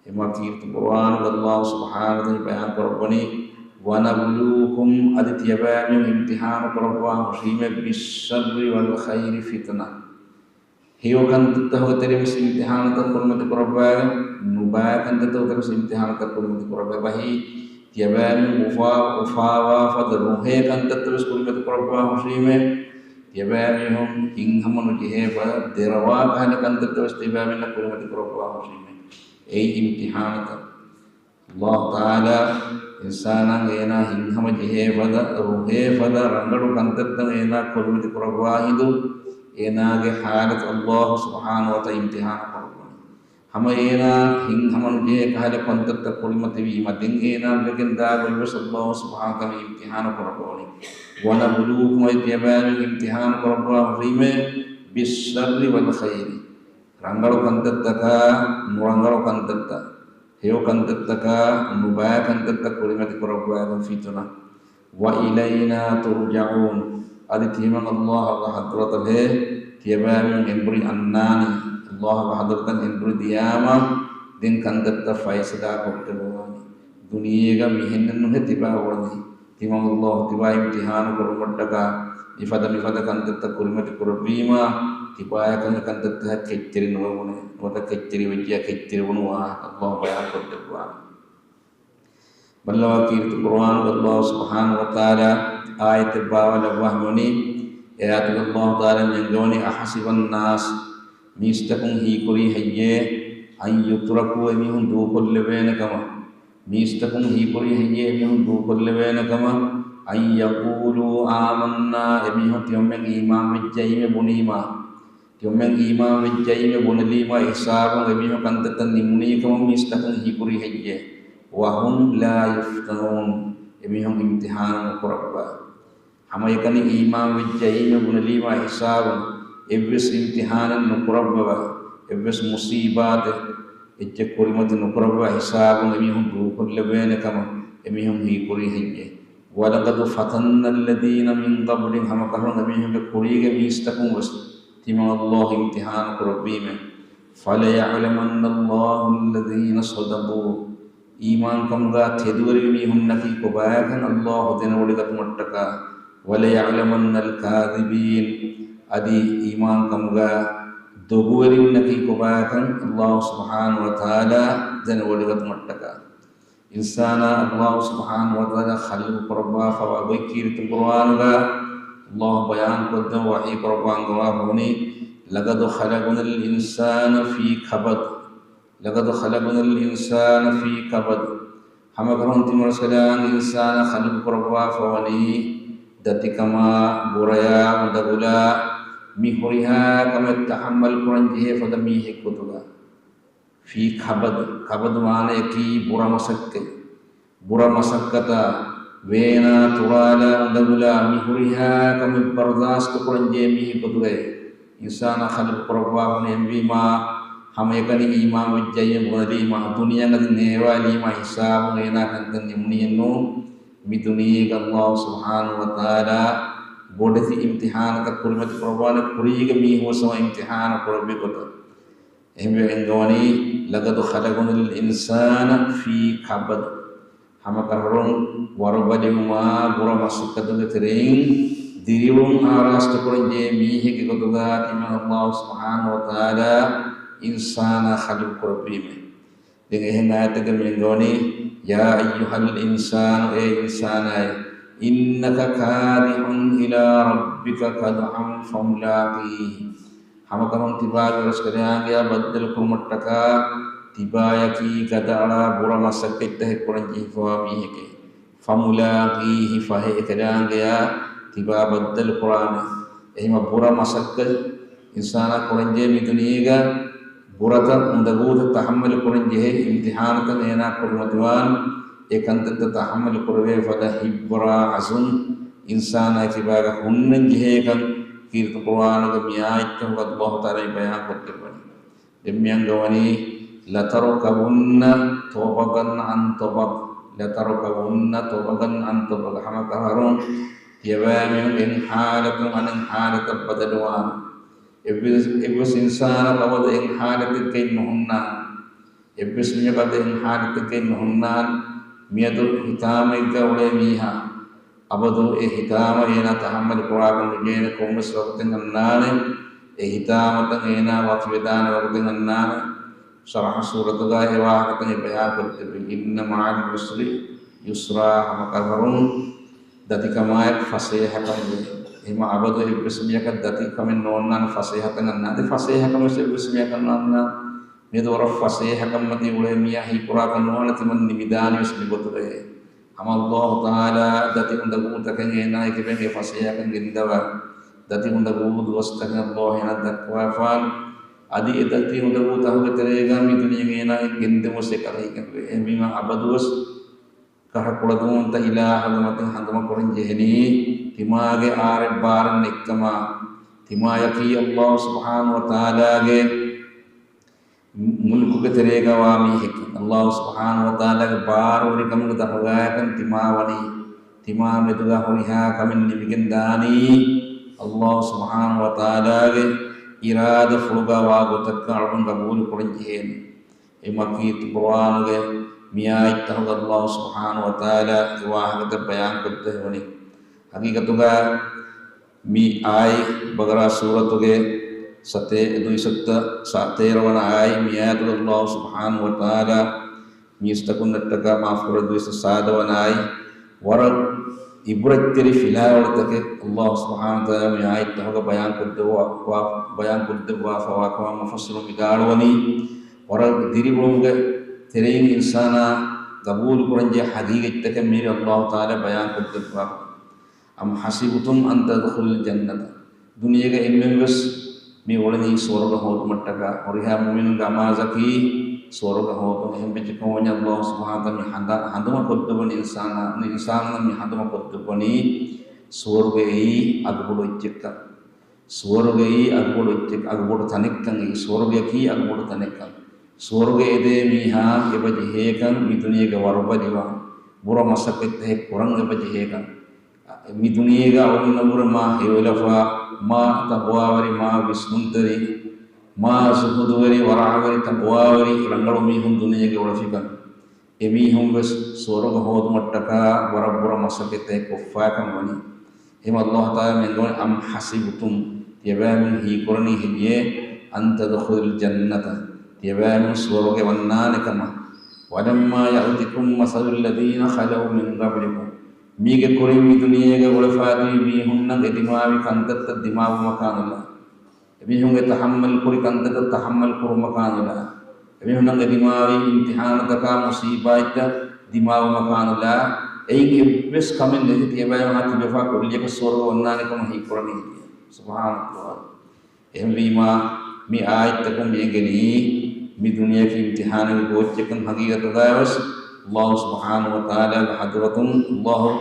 އެމާ ކީރިތި ޤުރުއާނުގަ ﷲ ސުބްޙާނަހޫ ވަތަޢާލާ ބަޔާން ކުރައްވަނީ، ونبلوكم، އަދި ތިޔަބައިމީހުން އިމްތިޙާނު ކުރައްވާ ހުށީމޭ، بالشر والخير فتنة، ހެޔޮ ކަންތައްތަކުގެ ތެރެ ވެސް އިމްތިޙާނުތައް ކުރިމަތި ކުރައްވާގެން، ނުބައި ކަންތައްތަކުގެ ތެރެ ވެސް އިމްތިޙާނުތައް ކުރިމަތި ކުރައްވާ ބަހީ، ތިޔަބައިމީހުން އުފާ، އުފާވާ ފަދަ ރުހޭ ކަންތައްތައް ވެސް ކުރިމަތި ކުރައްވާ ހުށީމޭ، ތިޔަބައިމީހުން ހިތްހަމަ ނުޖެހޭ ފަދަ ދެރަވާ ކަހަލަ ކަންތައްތައް ވެސް ތިޔަބައިމީހުންނަށް ކުރިމަތި ކުރައްވާ ހުށީމޭ. އެއީ އިމްތިޙާނުތައް. ﷲ ތަޢާލާ އިންސާނާ އޭނާ ހިތްހަމަ ޖެހޭ ފަދަ، ރުހޭ ފަދަ ރަނގަޅު ކަންތައްތައް އޭނާ ކުރިމަތި ކުރައްވާ ހިނދު، އޭނާގެ ޙާލަތު ﷲ ސުބްޙާނަހޫ ވަތަޢާލާ އިމްތިޙާނު ކުރައްވަނީ. ހަމަ އޭނާ ހިތްހަމަ ނުޖެހޭ ކަހަލަ ކަންތައްތައް ކުރިމަތިވީމަ، ދެން އޭނާ ވެގެން ދާ ގޮތް ވެސް ﷲ ސުބްޙާނަހޫ ވަތަޢާލާ އިމްތިޙާނު ކުރައްވަވަނީ. ونبلوكم، އަދި ތިޔަބައިމީހުން އިމްތިޙާނު ކުރައްވާ ހުށީމޭ، بالشر والخير، ރަނގަޅު ކަންތައްތަކާ ނުރަނގަޅު ކަންތައްތައް، ހެޔޮ ކަންތައްތަކާ ނުބައި ކަންތައްތައް ކުރިމަތި ކުރައްވާގެން ފިތުނަ. وإلينا ترجعون، އަދި ތިމަން ﷲ ގެ ޙަޟްރަތަށޭ ތިޔަބައިމީހުން އެނބުރި އަންނާނީ. ﷲ ގެ ޙަޟްރަތަށް އެނބުރި ދިޔާމަ، ދެން ކަންތައްތައް ފައިސަލާ ކޮށްދެއްވަވާނީ. ދުނިޔޭގަ މިހެންނެއް ނުހޭ ތިބާ އުޅެނީ. ތިމަން ﷲ ތިބާ އިމްތިޙާނު ކުރުމަށްޓަކާ، މިފަދަ މިފަދަ ކަންތައްތައް ކުރިމަތި ކުރެއްވީމާ، ތިބާޔަކަށް އެ ކަންތައްތަކަށް ކެތްތެރި ނުވެވުނޭ. ނުވަތަ ކެތްތެރިވެއްޖެޔާ ކެތްތެރިވުނު ވާހަކަ ﷲ ބަޔާން ކޮށްދެއްވާނެ. ބައްލަވާ ކީރިތި ޤުރުއާނުގަ ﷲ ސުބްޙާނަހޫ ވަތަޢާލާ އާޔަތެއް ބާވާލައްވާ ހަމަވަނީ، އެ އާޔަތުގަ ﷲ ތަޢާލާ އަންގަވަނީ، أحسب الناس، މީސްތަކުން ހީކުރީ ހެއްޔޭ، أن يتركوا، އެމީހުން ދޫކޮށްލެވޭނެ ކަމަށް. މީސްތަކުން ހީކުރީ ހެއްޔޭ، އެމީހުން ދޫކޮށްލެވޭނެ ކަމަށް، أن يقولوا آمنا، އެމީހުން ތިމަންމެން އީމާން ވެއްޖައީމޭ ބުނީމާ. ތިމަންމެން އީމާން ވެއްޖައީމޭ ބުނެލީމާ އެ ހިސާބުން އެމީހުން ކަންތައްތައް ނިމުނީ ކަމަށް މީސްތަކުން ހީކުރީ ހެއްޔޭ؟ وهم لا يفتنون، އެމީހުން އިމްތިޙާނު ނުކުރައްވާ. ހަމައެކަނި އީމާން ވެއްޖައީމޭ ބުނެލީމާ ހިސާބުން އެއްވެސް އިމްތިޙާނެއް ނުކުރައްވަވާ. އެއްވެސް މުޞީބާތެއް އެއްޗެއް ކުރިމަތި ނުކުރައްވާ ހިސާބުން އެމީހުން ދޫކޮށްލެވޭނެ ކަމަށް އެމީހުން ހީކުރީ ހެއްޔޭ؟ وَلَقَدْ فَتَنَّا الَّذِينَ مِنْ قَبْلِهِمْ، ހަމަކަށަވަރުން އެމީހުންގެ ކުރީގެ މީސްތަކުން ވެސް ތިމަން ﷲ އިމްތިޙާނު ކުރެއްވީމޭ. فَلَيَعْلَمَنَّ اللَّهُ الَّذِينَ صَدَقُوا، އީމާންކަމުގާ ތެދުވެރި މީހުންނަކީ ކޮބާކަން ﷲ ދެނެވޮޑިގަތުމަށްޓަކާ، وَلَيَعْلَمَنَّ الْكَاذِبِينَ، އަދި އީމާންކަމުގާ ދޮގުވެރިންނަކީ ކޮބާކަން ﷲ ސުބްޙާނަހޫ ވަތަޢާލާ ދެނެވޮޑިގަތުމަށްޓަކާ. އިންސާނާ ﷲ ސުބްޙާނަހޫ ވަތަޢާލާ ޚަލްޤު ކުރައްވާފަވާ ގޮތް ކީރިތި ޤުރުއާނުގާ ﷲ ބަޔާންކޮށްދެން ވަޙީ ކުރައްވާ އަންގަވާފަވަނީ، لَقَدْ خَلَقْنَا الْإِنسَانَ فِي كَبَدٍ. لَقَدْ خَلَقْنَا الْإِنسَانَ فِي كَبَدٍ. ހަމަކަށަވަރުން ތިމަން ރަސްކަލާނގެ އިންސާނާ ޚަލްޤު ކުރައްވާފަވަނީ، ދަތިކަމާ، ބުރަޔާ، އުނދަގުލާ، މި ހުރިހާ ކަމެއް ތަޙައްމަލް ކުރަން ޖެހޭ ފަދަ މީހެއް ގޮތުގަ. ފީ ކަބަދް، ކަބަދު މާނަޔަކީ ބުރަ މަސައްކަތް. ބުރަ މަސައްކަތާ، ވޭނާ، ތުރާލާ، އުނދަގުލާ، މި ހުރިހާ ކަމެއް ބަރުދާސްތު ކުރަން ޖެހޭ މީހެއް ގޮތުގައި އިންސާނާ ޚަލްޤު ކުރައްވާފަ އެހެންވީމާ، ހަމައެކަނި އީމާން ވެއްޖައި ބުނެލީމާ، ދުނިޔެއަށް އަދި ނޭވާލީމާ ހިސާބުން އޭނާ ކަންތައް ނިމުނީއެއްނޫން. މި ދުނިޔޭގަ ﷲ ސުބްޙާނަހޫ ވަތަޢާލާ ބޮޑެތި އިމްތިޙާނަކަށް ކުރިމަތި ކުރައްވާނެ، ކުރީގެ މީހުން ވެސް އިމްތިޙާނު ކުރެއްވި ގޮތަށް. އެހެންވެ އެންގަވަނީ، لَقَدْ خَلَقْنَا الْإِنسَانَ فِي كَبَدٍ. ހަމަކަށަވަރުން ވަރުބަލިވުމާ ބުރަ މަސައްކަތުގެ ތެރެއިން ދިރިއުޅުން އާރާސްތުކުރަން ޖެހޭ މީހެއްގެ ގޮތުގަ ތިމަން ﷲ ސުބްޙާނަހޫ ވަތަޢާލާ އިންސާނާ ޚަލްޤު ކުރެއްވީމޭ. ދެން އެހެން އާޔަތެއްގަ މި އެންގަވަނީ، يَا أَيُّهَا الْإِنسَانُ، އޭ އިންސާނާއޭ، إِنَّكَ كَادِحٌ إِلَىٰ رَبِّكَ كَدْحًا فَمُلَاقِيهِ. ހަމަކަށަވަރުން ތިބާގެ ރަސްކަލާނގެއާ ބައްދަލު ކުރުމަށްޓަކާ، ތިބާޔަކީ ގަދައަޅާ ބުރަ މަސައްކަތްތަކެއް ކުރަން ޖެހިފަވާ މީހެކޭ. فَمُلَاقِيهِ، ފަހެ އެކަލާނގެއާ ތިބާ ބައްދަލު ކުރާނެ. އެހެންވީމާ ބުރަ މަސައްކަތް އިންސާނާ ކުރަން ޖެހޭ މި ދުނިޔޭގަ، ބުރަތައް އުނދަގޫތައް ތަޙައްމަލު ކުރަން ޖެހޭ އިމްތިޙާނުތައް އޭނާ ކުރިމަތިވާން، އެ ކަންތައްތައް ތަޙައްމަލު ކުރެވޭ ފަދަ ހިތްވަރާ އަޒުމް އިންސާނާ ތިބާގަ ހުންނަން ޖެހޭކަން ކީރިތި ޤުރުއާނުގެ މި އާޔަތްތަކުގަ ﷲ ތަޢާލާ ބަޔާންކޮށްދެއްވަނީ. ދެން މި އަންގަވަނީ، لَتَرْكَبُنَّ طَبَقًا عَن طَبَقٍ، لَتَرْكَبُنَّ طَبَقًا عَن طَبَقٍ. ހަމަކަށަވަރުން ތިޔަބައިމީހުން އެއް ޙާލަތުން އަނެއް ޙާލަތަށް ބަދަލުވާނެ. އެއްވެސް، އެއްވެސް އިންސާނަކު އަބަދު އެއް ޙާލަތެއްގައި ނުހުންނާނެ. އެއްވެސް މީހަކު އަބަދު އެއް ޙާލަތެއްގައި ނުހުންނާނެ. މިއަދު ހިތާމައެއްގަ އުޅޭ މީހާ، އަބަދު އެ ހިތާމަ އޭނާ ތަޙައްމަލު ކުރާކަށް ނުޖެހޭނެ ކޮންމެސް ވަގުތެއް އަންނާނެ. އެ ހިތާމަތައް އޭނާ ވަކިވެދާނެ ވަގުތެއް އަންނާނެ. ޝަރަޙު ސޫރަތުގައި އެ ވާހަކަތައް އެ ބަޔާންކޮށްދެއްވި. إِنَّ مَعَ الْعُسْرِ يُسْرًا. ހަމަކަށަވަރުން ދަތިކަމާއެކު ފަސޭހަކަން ވޭ. އެހެންވީމާ އަބަދު އެއްވެސް މީހަކަށް ދަތިކަމެއް ނޯންނާނެ ފަސޭހަތައް އަންނާނެ. އަދި ފަސޭހަކަމެއް ވެސް އެއްވެސް މީހަކަށް ނޯންނާނެ. މިއަދު ވަރަށް ފަސޭހަކަންމަތީ އުޅޭ މީހާ ހީކުރާކަށް ނުވާނެ ތިމަން ނިމިދާނީ ވެސް މިގޮތުގައޭ. ހަމަ ﷲ ތަޢާލާ ދަތި އުނދަގޫތަކެއް އޭނާ އެކި ބެނގޭ ފަސޭހަކަން ގެންދަވާ. ދަތި އުނދަގޫ ދުވަސްތަކެއް ﷲ އޭނާ ދައްކަވާފާނެ. އަދި އެ ދަތި އުނދަގޫ ތަހުގެ ތެރޭގަ މި ދުނިޔެގަ އޭނާ ގެންދެވުމުސް އެކަލޭގެންވޭ. އެހެންވީމާ އަބަދުވެސް ކަހަ ކުޅަދުންތައް އިލާހުގެ މަތިން ހަނދުމަކުރަން ޖެހެނީ، ތިމާގެ އާރެއް ބާރެއް ނެތްކަމާ. ތިމާޔަކީ ﷲ ސުބްޙާނަހޫ ވަތަޢާލާގެ މުލްކުގެ ތެރޭގަ ވާ މީހެކޭ. ﷲ ސުބްޙާނަހޫ ވަތަޢާލާގެ ބާރުވެރިކަމުގެ ދަށުގައިކަން ތިމާ ވަނީ. ތިމާ މެދުގަ ހުރިހާ ކަމެއް ނިމިގެން ދާނީ ﷲ ސުބްޙާނަހޫ ވަތަޢާލާގެ އިރާދަފުޅުގަ ވާ ގޮތަކަށް އަޅުގަނޑު ގަބޫލު ކުރަން ޖެހޭނެ. އެ މަކީ ޤުރުއާނުގެ މި އާޔަތްތަކުގަ ﷲ ސުބްޙާނަހޫ ވަތަޢާލާ އެ ވާހަކަތައް ބަޔާންކޮށްދެއްވަނީ. ހަގީގަތުގަ މި އާޔަތް ބަޤަރާ ސޫރަތުގެ ސަތޭ، ދުއިސައްތަ، ސަތޭރަ ވަނަ އާޔަތް. މި އާޔަތުގަ ﷲ ސުބްޙާނަހޫ ވަތަޢާލާ މީސްތަކުންނަށްޓަކާ، މާފުކުރޭ، ދުއިސައްތަ ސާދަ ވަނަ އާޔަތް. ވަރަށް ޢިބްރަތްތެރި ފިލާވަޅުތަކެއް ﷲ ސުބްޙާނަހޫ ވަތަޢާލާ މި އާޔަތްތަކުގަ ބަޔާންކޮށްދެއްވާ، ވާ، ބަޔާންކޮށްދެއްވާފަވާ ކަމަށް މުފައްސިރުން ވިދާޅުވަނީ، ވަރަށް ދިރިއުޅުމުގެ ތެރެއިން އިންސާނާ ގަބޫލުކުރަންޖެހޭ ހަގީގަތްތަކެއް މިރޭ ﷲ ތަޢާލާ ބަޔާންކޮށްދެއްވާ. أَمْ حَسِبْتُمْ أَنْ تَدْخُلُوا الْجَنَّةَ. ދުނިޔޭގަ އެންމެންވެސް މި އުޅެނީ ސުވަރުގަ ހޯދުމަށްޓަކާ. ހުރިހާ މުއުމިނުންގެ އަމާޒަކީ ސުވަރުގަ ހޯދުން. އެހެންވެއްޖެކަމަށް ވަނީ ﷲ ސުބްޙާނަހޫ ވަތަޢާލާ މި ހަނދާ، ހަނދުމަކޮށްދެއްވަނީ އިންސާނާ، އިންސާނުން މި ހަނދުމަކޮށްދެއްވަނީ ސުވަރުގެ އެއީ އަގުބޮޑު އެއްޗެއްކަން. ސުވަރުގެއީ އަގުބޮޑު އެއްޗެއް، އަގުބޮޑު ތަނެއްކަން، އެއީ ސުވަރުގެއަކީ އަގުބޮޑު ތަނެއްކަން. ސުވަރުގެ އެދޭ މީހާ އެބަ ޖެހޭކަން މި ދުނިޔޭގަ ވަރުބަލިވާން، ބުރަ މަސައްކަތްތަކެއް ކުރަން އެބަ ޖެހޭކަން. މި ދުނިޔޭގަ އަޅުގަނޑުމެން މާ ހެޔޮލަފާ، މާ ތަޤްވާވެރި، މާ ވިސްނުންތެރި، މާ ޒުހުދުވެރި، ވަރަޢަވެރި، ތަޤްވާވެރި ރަނގަޅު މީހުން ދުނިޔޭގަ އުޅެފިކަން. އެމީހުން ވެސް ސުވަރުގަ ހޯދުމަށްޓަކާ ވަރަށް ބުރަ މަސައްކަތްތައް ކޮށްފައިކަން ވަނީ. އެހެން ﷲ ތަޢާލާ މި އަންގަވަނީ، أَمْ حَسِبْتُمْ، ތިޔަބައިމީހުން ހީކުރަނީ ހެއްޔޭ، أَنْ تَدْخُلُوا الْجَنَّةَ، ތިޔަބައިމީހުން ސުވަރުގެ ވަންނާނެ ކަމަށް. وَلَمَّا يَأْتِكُمْ مَثَلُ الَّذِينَ خَلَوْا مِنْ قَبْلِكُمْ، މީގެ ކުރިން މި ދުނިޔޭގަ އުޅެފައިދިޔު މީހުންނަށް އެ ދިމާވި ކަންތައްތައް ދިމާވުމަކާނުލާ، އެމީހުންގެ ތަޙައްމަލް ކުރި ކަންތައްތައް ތަޙައްމަލް ކުރުމަކާނުލާ، އެމީހުންނަށް އެ ދިމާވި އިމްތިޙާނުތަކާ މުޞީބާތްތައް ދިމާވުމަކާނުލާ، އެއިން އެއްވެސް ކަމެއް ނެތި ތިޔަބައިމީހުން ތިބެފާ ކުއްލިއަކަށް ސުވަރުގަ ވަންނާނެ ކަމަށް ހީކުރަނީ. ސުބްޙާނަﷲ. އެހެންވީމާ، މި އާޔަތްތަކުން މި އެނގެނީ، މި ދުނިޔެއަކީ އިމްތިޙާނެއްގެ ގޯއްޗެއްކަން. ޙަޤީޤަތުގައިވެސް ﷲ ސުބްޙާނަހޫ ވަތަޢާލާގެ ޙަޟްރަތުން ﷲ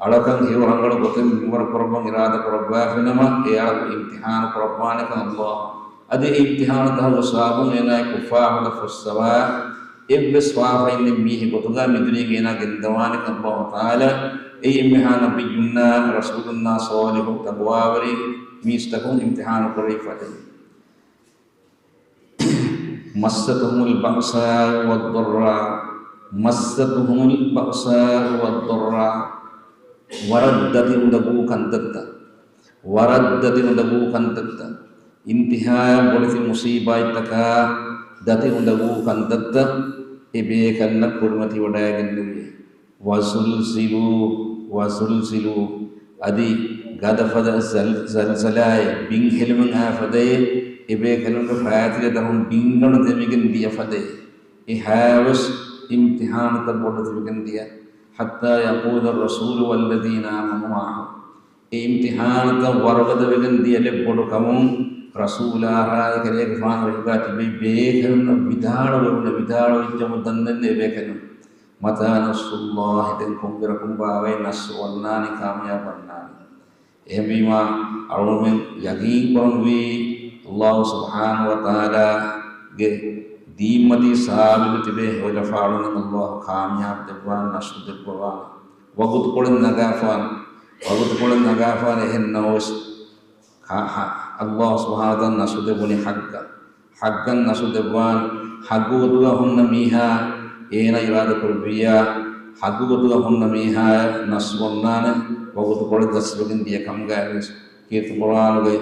އަޅަކަށް ހެޔޮ ރަނގަޅު ގޮތެއް މިންވަރު ކުރައްވަން އިރާދަ ކުރައްވާފިނަމަ، އެ އަޅަކު އިމްތިޙާނު ކުރައްވާނެކަން ﷲ. އަދި އެ އިމްތިޙާނުތަކުގެ ސަބަބުން އޭނާއަށް ކުށްފާ ހުދަ ފޮއްސަވާ، އެއްވެސް ފާފައެއް ނެތް މީހެއް ގޮތުގަ މި ދުނިޔޭގަ އޭނާ ގެންދަވާނެކަން ﷲ ތަޢާލާ އެ އެންމެހާ ނަބިއްޔުންނާ، ރަސޫލުންނާ، ޞާލިޙު ތަޤްވާވެރި މީސްތަކުން އިމްތިޙާނު ކުރެވި ފަދައިން. مَسَّتْهُمُ الْبَأْسَاءُ وَالضَّرَّاءُ، مَسَّتْهُمُ الْبَأْسَاءُ وَالضَّرَّاءُ، ވަރަށް ދަތި އުނދަގޫ ކަންތައްތައް، ވަރަށް ދަތި އުނދަގޫ ކަންތައްތައް، އިންތިހާޔަށް ބޮޑެތި މުޞީބާތްތަކާ ދަތި އުނދަގޫ ކަންތައްތައް އެބޭކަލުންނަށް ކުރިމަތިވަޑައިގެންނެވި. وَزُلْزِلُوا، وَزُلْزِلُوا، އަދި ގަދަފަދަ ޒަލް-، ޒަލްޒަލާއެއް، ބިން ހެލުމުން އައި ފަދައެއް، އެބޭކަލުންގެ ފައިތިލަ ދަށުން ބިންގަނޑު ދެމިގެން ދިޔަ ފަދައެއް، އެހާވެސް އިމްތިޙާނުތައް ބޮޑުވެތިވެގެން ދިޔަ. حَتَّى يَقُولَ الرَّسُولُ وَالَّذِينَ آمَنُوا مَعَهُ، އެ އިމްތިޙާނުތައް ވަރުގަދަވެގެން ދިޔަ ލެއްބޮޑު ކަމުން ރަސޫލާ ހާއި ކަލޭގެފާނު ރެހުގާ ތިބި ބޭކަލުންނަށް ވިދާޅުވެވުނެ، ވިދާޅުވެއްޖަމު ދަންނެން އެބޭކަލުން، مَتَى نَصْرُ اللَّهِ، ދެން ކޮންއިރަކުން ބާވައި ނަޞްރު ވަންނާނީ، ކާމިޔާބު ވަންނާނީ؟ އެހެންވީމާ، އަޅުގަނޑުމެން ޔަގީން ކުރަންވީ، ﷲ ސުބްޙާނަހޫ ވަތަޢާލާގެ ދީންމަތީ ސާބިތު ތިބޭ ހެޔޮލަފާ އަޅުގަނޑުމެން ﷲ ކާމިޔާބު ދެއްވާނެ، ނަޞްރު ދެއްވަވާނެ. ވަގުތުކޮޅެއް ނަގާފާނެ، ވަގުތުކޮޅެއް ނަގާފާނެ، އެހެން ނަމަވެސް، ކާ-، ހަ-، ﷲ ސުބްޙާނަހޫ ވަތަޢާލާ ނަޞްރު ދެއްވަނީ ޙައްޤަށް. ޙައްޤަށް ނަޞްރު ދެއްވާނެ، ޙައްޤު ގޮތުގަ ހުންނަ މީހާ އޭނަ އިރާދަ ކުރެއްވިއްޔާ، ޙައްޤު ގޮތުގަ ހުންނަ މީހާ ނަޞްރު އޮންނާނެ، ވަގުތުކޮޅެއް ދަސްވެގެން ދިޔަ ކަމުގައިވެސް. ކީރިތި ޤުރްއާނުގެ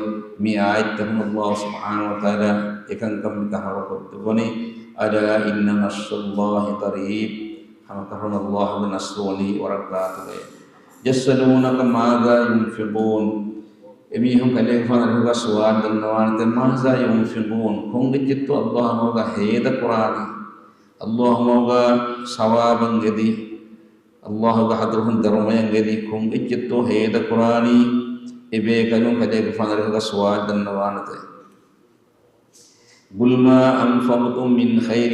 މި އާޔަތްތަކުން ﷲ ސުބްޙާނަހޫ ވަތަޢާލާ އެކަންކަން މި ތަޙައްރުކޮށްދެއްވަނީ، أَلَا إِنَّ نَصْرَ اللَّهِ قَرِيبٌ، ހަމަކަށަވަރުން ﷲގެ ނަޞްރު ވަނީ ވަރަށް ގާތުގައޭ. يَسْأَلُونَكَ مَاذَا يُنْفِقُونَ، އެމީހުން ކަލޭގެފާނު ރެހުގަ ސުވާލު ދަންނަވާނެތެ، مَاذَا يُنْفِقُونَ، ކޮންއެއްޗެއްތޯ ﷲ ހަމަގަ ހޭދަ ކުރާނީ؟ ﷲ ހަމަގަ ސަވާބަށް އެދި، ﷲގެ ޙަޟްރަތުން ދަރުމަޔަށް އެދި، ކޮންއެއްޗެއްތޯ ހޭދަ ކުރާނީ؟ އެބޭކަލުން ކަލޭގެފާނު ރެހުގަ ސުވާލު ދަންނަވާނެތެ. قُلْ مَا أَنْفَقْتُمْ مِنْ خَيْرٍ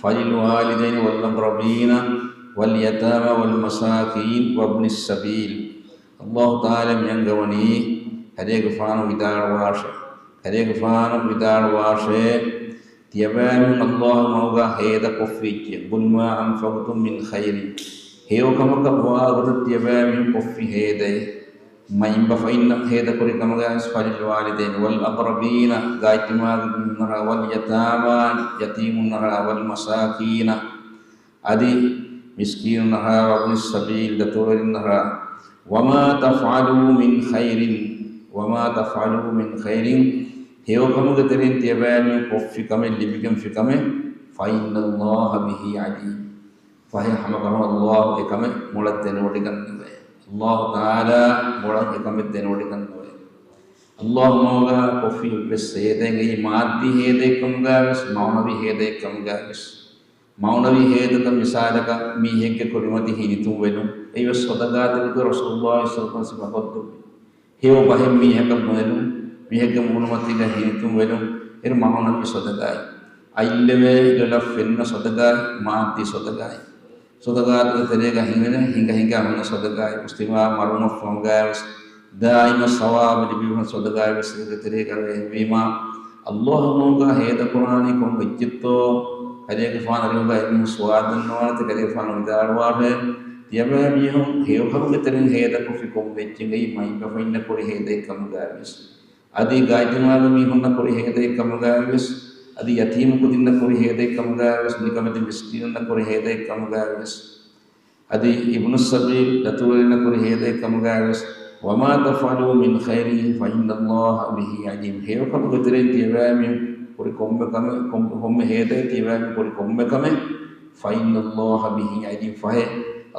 فَلِلْوَالِدَيْنِ وَالْأَقْرَبِينَ وَالْيَتَامَى وَالْمَسَاكِينَ وَابْنِ السَّبِيلِ. ﷲ ތަޢާލާ މި އަންގަވަނީ، ކަލޭގެފާނު ވިދާޅުވާށޭ، ކަލޭގެފާނު ވިދާޅުވާށޭ، ތިޔަބައިމީހުން ﷲ މަގުގަ ހޭދަކޮށްފިއްޔެ، قُلْ مَا أَنْفَقْتُمْ مِنْ خَيْرٍ، ހެޔޮކަމަކަށް ވާގޮތަށް ތިޔަބައިމީހުން ކޮށްފި ހޭދައެއް، މައިންބަފައިންނަށް ހޭދަކުރި ކަމުގައިވެސް، فَلِلْوَالِدَيْنِ وَالْأَقْرَبِينَ، ގާތްތިމާގެ މީހުންނަށާ، وَالْيَتَامَى، ޔަތީމުންނަށާ، وَالْمَسَاكِينَ، އަދި މިސްކީނުންނަށާ، وَابْنِ السَّبِيلِ، ދަތުރުވެރިންނަށާ. وَمَا تَفْعَلُوا مِنْ خَيْرٍ، وَمَا تَفْعَلُوا مِنْ خَيْرٍ، ހެޔޮކަމުގެ ތެރެއިން ތިޔަބައިމީހުން ކޮށްފި ކަމެއް، ލިބިގެންފި ކަމެއް، فَإِنَّ اللَّهَ بِهِ عَلِيمٌ، ފަހެ ހަމަކަށަވަރުން ﷲ އެކަމެއް މޮޅަށް ދެނެވޮޑިގަންނަވައޭ. ﷲ ތަޢާލާ މޮޅަށް އެކަމެއް ދެނެވޮޑިގަންނަވައޭ. ﷲ މަގުގަ ކޮށްފި އެއްވެސް ހޭދައެއް، އެއީ މާއްދީ ހޭދައެއްކަމުގައިވެސް، މަޢުނަވީ ހޭދައެއްކަމުގައިވެސް. މަޢުނަވީ ހޭދަތައް މިސާލަކަށް، މީހެއްގެ ކުރިމަތި ހިނިތުންވެލުން، އެއީވެސް ޞަދަޤާތެއްގެ ތެރެއިން ރަސޫލުﷲ ޞައްލަﷲ ޢަލައިހި ވަސައްލަމަ ސިފަކޮށްދެއްވި. ހެޔޮ ބަހެއް މީހަކަށް ބުނެލުން، މީހެއްގެ މޫނުމަތީގަ ހިނިތުންވެލުން، އޭރު މަޢުނަވީ ޞަދަޤާތް. އަތްލެވޭ ލޮލަށް ފެންނަ ޞަދަޤާތް، މާއްދީ ޞަދަޤާތް. ޞަދަޤާތުގެ ތެރޭގަ ހިމެނޭ ހިނގަ ހިނގާ ހުންނަ ޞަދަޤާތް. މުސްލިމާ މަރުވުމަށްފަހުގައިވެސް ދާއިމަށް ސަވާބު ލިބިވަން ސަދަގާވެސް އޭގެ ތެރޭގަ އެހެންވީމާ، ﷲ ގެ ހަމަލުގަ ހޭދަކުރާނީ ކޮން އެއްޗެއްތޯ؟ ކަލޭގެފާނު އަރިހުގަ އެމީހުން ސުވާލު ދަންނަވާނެތެ، ކަލޭގެފާނު ވިދާޅުވާށޭ، ތިޔަބައިމީހުން ހެޔޮކަމުގެ ތެރެއިން ހޭދަކޮށްފި ކޮން އެއްޗެއް؟ އެއީ މައިންބަފައިންނަށް ކުރި ހޭދައެއް ކަމުގައިވެސް، އަދި ގާތްދިމާގެ މީހުންނަށް ކުރި ހޭދައެއް ކަމުގައިވެސް، އަދި ޔަތީމު ކުދިންނަށް ކުރި ހޭދައެއް ކަމުގައިވެސް، ނިކަމެތި މިސްކީނުންނަށް ކުރި ހޭދައެއް ކަމުގައިވެސް، އަދި އިބްނު ސަބީލް ދަތުރުވެރިންނަށް ކުރި ހޭދައެއް ކަމުގައިވެސް، وما تفعلوا من خير فإن الله به عليم. ހެޔޮކަމުގެ ތެރެއިން ތިޔަބައިމީހުން ކުރި ކޮންމެ ކަމެއް، ކޮން-، ކޮންމެ ހޭދައެއް ތިޔަބައިމީހުން ކުރި ކޮންމެ ކަމެއް، فإن الله به عليم، ފަހެ،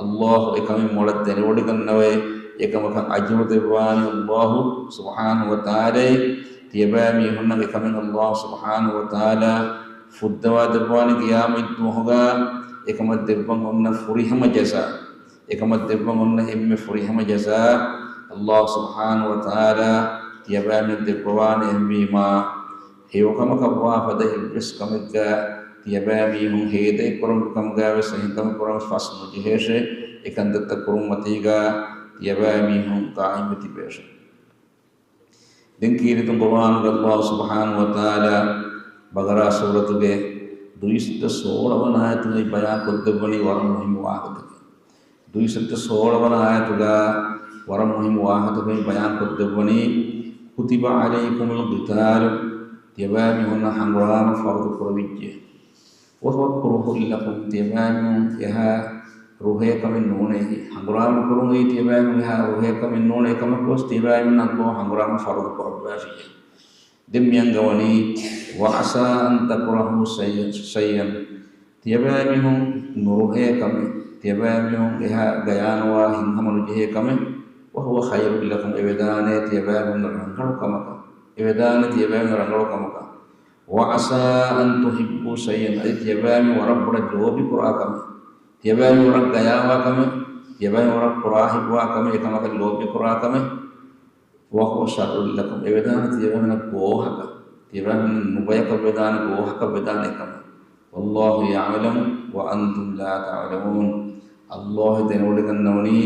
ﷲ އެކަމެއް މޮޅަށް ދެނެވޮޑިގަންނަވައި، އެކަމަކަށް އަޖުރު ދެއްވާނީ ﷲ ސުބްޙާނަހޫ ވަތަޢާލާއޭ. ތިޔަބައިމީހުންނަށް އެކަމެއް ﷲ ސުބްޙާނަހޫ ވަތަޢާލާ ފުއްދަވާ ދެއްވާނީ ޤިޔާމަތް ދުވަހުގަ، އެކަމަށް ދެއްވަން އޮންނަ ފުރިހަމަ ޖަޒާ، އެކަމަށް ދެއްވަން އޮންނަ އެންމެ ފުރިހަމަ ޖަޒާ ﷲ ސުބްޙާނަހޫ ވަތަޢާލާ ތިޔަބައިމީހުން ދެއްވަވާނެ. އެހެންވީމާ، ހެޔޮކަމަކަށްވާ ފަދަ އެއްވެސް ކަމެއްގަ ތިޔަބައިމީހުން ހޭދައެއް ކުރަން ކަމުގައިވެސް، އެހެންކަމެއް ކުރަން ފަސް ނުޖެހޭށޭ. އެކަންތައްތައް ކުރުންމަތީގަ ތިޔަބައިމީހުން ޤާއިމްވެ ތިބޭށޭ. ދެން ކީރިތި ޤުރުއާނުގަ ﷲ ސުބްޙާނަހޫ ވަތަޢާލާ ބަޤަރާ ސޫރަތުގެ ދުއިސައްތަ ސޯޅަވަނަ އާޔަތުގައި ބަޔާން ކޮށްދެއްވަނީ ވަރަށް މުހިއްމު ވާހަކަތަކެއް. ދުއިސައްތަ ސޯޅަވަނަ އާޔަތުގަ ވަރަށް މުހިއްމު ވާހަކަތަކެއް ބަޔާން ކޮށްދެއްވަނީ، كتب عليكم القتال، ތިޔަބައިމީހުންނަށް ހަނގުރާމަ ފަރުޟު ކުރެވިއްޖެ. وهو كره لكم، ތިޔަބައިމީހުން އެހާ ރުހޭ ކަމެއް ނޫނޭ. ހަނގުރާމަ ކުރުން އެއީ ތިޔަބައިމީހުން އެހާ ރުހޭ ކަމެއް ނޫނޭ. އެކަމަކުވެސް ތިޔަބައިމީހުންނަށް ﷲ ހަނގުރާމަ ފަރުޟު ކުރައްވާފިއޭ. ދެން މިއަންގަވަނީ، وعسى أن تكرهوا شيئا، ތިޔަބައިމީހުން ނުރުހޭ ކަމެއް، ތިޔަބައިމީހުން އެހާ ގަޔާނުވާ ހިތްހަމަ ނުޖެހޭ ކަމެއް، وهو خير لكم، އެވެދާނެ ތިޔަބައިމީހުން ރަނގަޅު ކަމަކަށް، އެވެދާނެ ތިޔަބައިމީހުން ރަނގަޅު ކަމަކަށް. وعسى أن تحبوا شيئا، އަދި ތިޔަބައިމީހުން ވަރަށް ބޮޑަށް ލޯބި ކުރާ ކަމެއް، ތިޔަބައިމީހުން ވަރަށް ގަޔާވާ ކަމެއް، ތިޔަބައިމީހުން ވަރަށް ކުރާ ހިތްވާ ކަމެއް، އެކަމަކަށް ލޯބި ކުރާ ކަމެއް. وهو شر لكم، އެވެދާނެ ތިޔަބައިމީހުންނަށް ގޯހަކަށް، ތިޔަބައިމީހުން ނުބަޔަކަށް ވެދާނެ ގޯހަކަށް ވެދާނެ އެކަމަށް. والله يعلم وأنتم لا تعلمون، ﷲ ދެނެވޮޑިގަންނަވަނީ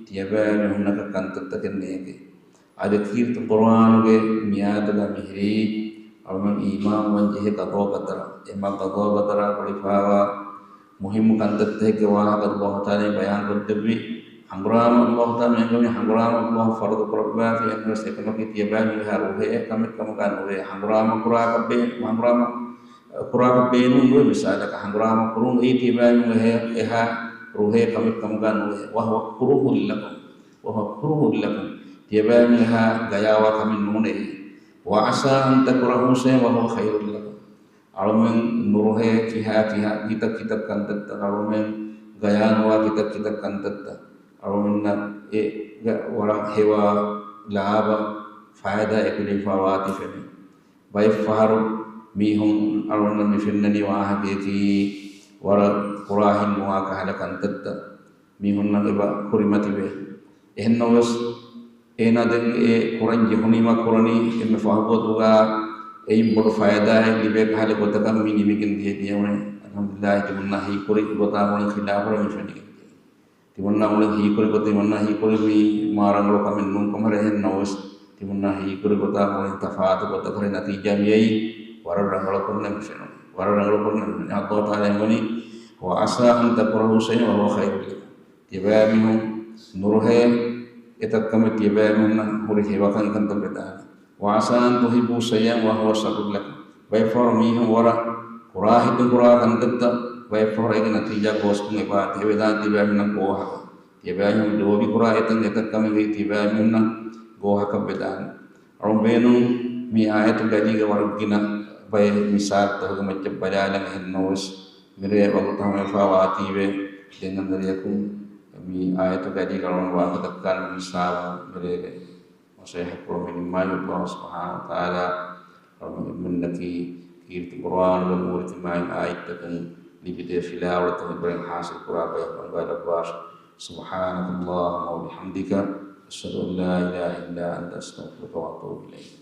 ތިޔަބައިމީހުންނަކަށް ކަންތައްތަކެއް ނޭނގެ. އަދި ކީރިތި ޤުރުއާނުގެ މިއާދުގަ މިހިރީ އަޅުމެން އީމާންވަން ޖެހޭ ގަޟާ ބަދަރަށް. އެމަ ގަޟާ ބަދަރާ ގުޅިފައިވާ މުހިއްމު ކަންތައްތަކެއްގެ ވާހަކަ ﷲ ތަޢާލާ ބަޔާން ކޮށްދެއްވި. ހަނގުރާމަ ﷲ ތަޢާލާ މިއަންގަވަނީ ހަނގުރާމަ ﷲ ފަރުޟު ކުރައްވާފި އެންވެސް އެކަމަކީ ތިޔަބައިމީހުން އެހާ ރުހޭ ކަމެއް ކަމުގަ ނުވޭ. ހަނގުރާމަ ކުރާކަށް ބޭ-، ހަނގުރާމަ ކުރާކަށް ބޭނުން ނުވޭ. މިސާލަކަށް ހަނގުރާމަ ކުރުން އެއީ ތިޔަބައިމީހުން އެހާ، އެހާ ރުހޭ ކަމެއް ކަމުގަ ނުވޭ. وهو كره لكم، وهو كره لكم، ތިޔަބައިމީހުން އެހާ ގަޔާވާ ކަމެއް ނޫނޭ. وعسى أن تكرهوا شيئا وهو خير لكم، އަޅުމެން ނުރުހޭ ކިހާ ކިހާ ކިތައް ކިތައް ކަންތައްތައް، އަޅުމެން ގަޔާނުވާ ކިތައް ކިތައް ކަންތައްތައް، އަޅުމެންނަށް އެ ވަރަށް ހެޔޮ ލާބަ ފައިދާ އެކުލެވިފައި ވާތީ ފެނޭ. ބައެއްފަހަރު މީހުން އަޅުގަނޑަށް މި ފެންނަނީ ވާހަކަޔަކީ ވަރަށް ކުރާހިތް ނުވާ ކަހަލަ ކަންތައްތައް މީހުންނަށް އެބަ ކުރިމަތިވޭ. އެހެންނަމަވެސް، އޭނާ ދެން އެ ކުރަން ޖެހުނީމާ ކުރަނީ އެންމެ ފަހު ގޮތުގަ އެއިން ބޮޑު ފައިދާއެއް ލިބޭ ކަހަލަ ގޮތަކަށް މި ނިމިގެން ދިޔަ ދިޔަވަނީ. އަލްޙަމްދުލިއްލާހި، ތިމަންނާ ހީކުރި ގޮތާ މުޅިން ޚިލާފު މި ފެނިގެން ދިޔަ. ތިމަންނާ މުޅިން ހީކުރި ގޮތަށް، ތިމަންނާ ހީކުރި މީ މާ ރަނގަޅު ކަމެއް ނޫން ކަމަށް. އެހެން ނަމަވެސް، ތިމަންނާ ހީކުރި ގޮތާ މުޅިން ތަފާތު ގޮތަކަށް ނަތީޖާ މިއައީ ވަރަށް ރަނގަޅު ކޮށް ނަމަ ފެނުނީ. ވަރަށް ރަނގަޅު ކޮށް ނަމަ ފެނުނީ. ﷲ ތަޢާލާ އެންގުވަނީ، وعسى أن تكرهوا شيئا وهو خير لكم. ތިޔަބައިމީހުން ނުރުހޭ އެތައް ކަމެއް ތިޔަބައިމީހުންނަށް ހުރި ހެޔޮކަން ކަންތައް ވެދާނެ. وعسى أن تحبوا شيئا وهو شر لكم. ބައެއްފަހަރު މީހުން ވަރަށް ކުރާހިތުން ކުރާ ކަންތައްތައް ބައެއްފަހަރު އޭގެ ނަތީޖާ ގޯސްކޮށް އެބަ ހެޔޮވެދާނެ ތިޔަބައިމީހުންނަށް ގޯހަކަށް. ތިޔަބައިމީހުން ލޯބި ކުރާ އެތައް އެތައް ކަމެއް ތިޔަބައިމީހުންނަށް ގޯހަކަށް ވެދާނެ. އަޅުން ބޭނުން މި އާޔަތުގެ އަދީގަ ވަރަށް ގިނަ ބައެއް މިސާލުތަކުގެ މައްޗަށް ބަލާލަން. އެހެން ނަމަވެސް، މިރޭ ވަގުތު ހަމަވެފަ ވާތީވެ، ދެން އަންނަ ރެޔަކުން މި އާޔަތުގެ އަދީގަ އަޅުން ވާހަކަ ދައްކާނެ މިސާލު މިރޭގެ މަސައްކަތް ކުރަމުން ނިންމާލި. ﷲ ސުބްޙާނަހޫ ވަތަޢާލާ އަޅުގަނޑުމެންނަކީ ކީރިތި ޤުރުއާނުގެ ނޫރު ތިމާގެ އާޔަތްތަކުން ލިބިދޭ ފިލާވަޅުތައް އެބަހުރި ޙާޞިލް ކުރާ ބަޔަކަށް އަންގާ ލައްވާށި. سبحانك اللهم وبحمدك، أشهد أن لا إله إلا أنت، أستغفرك وأتوب إليك.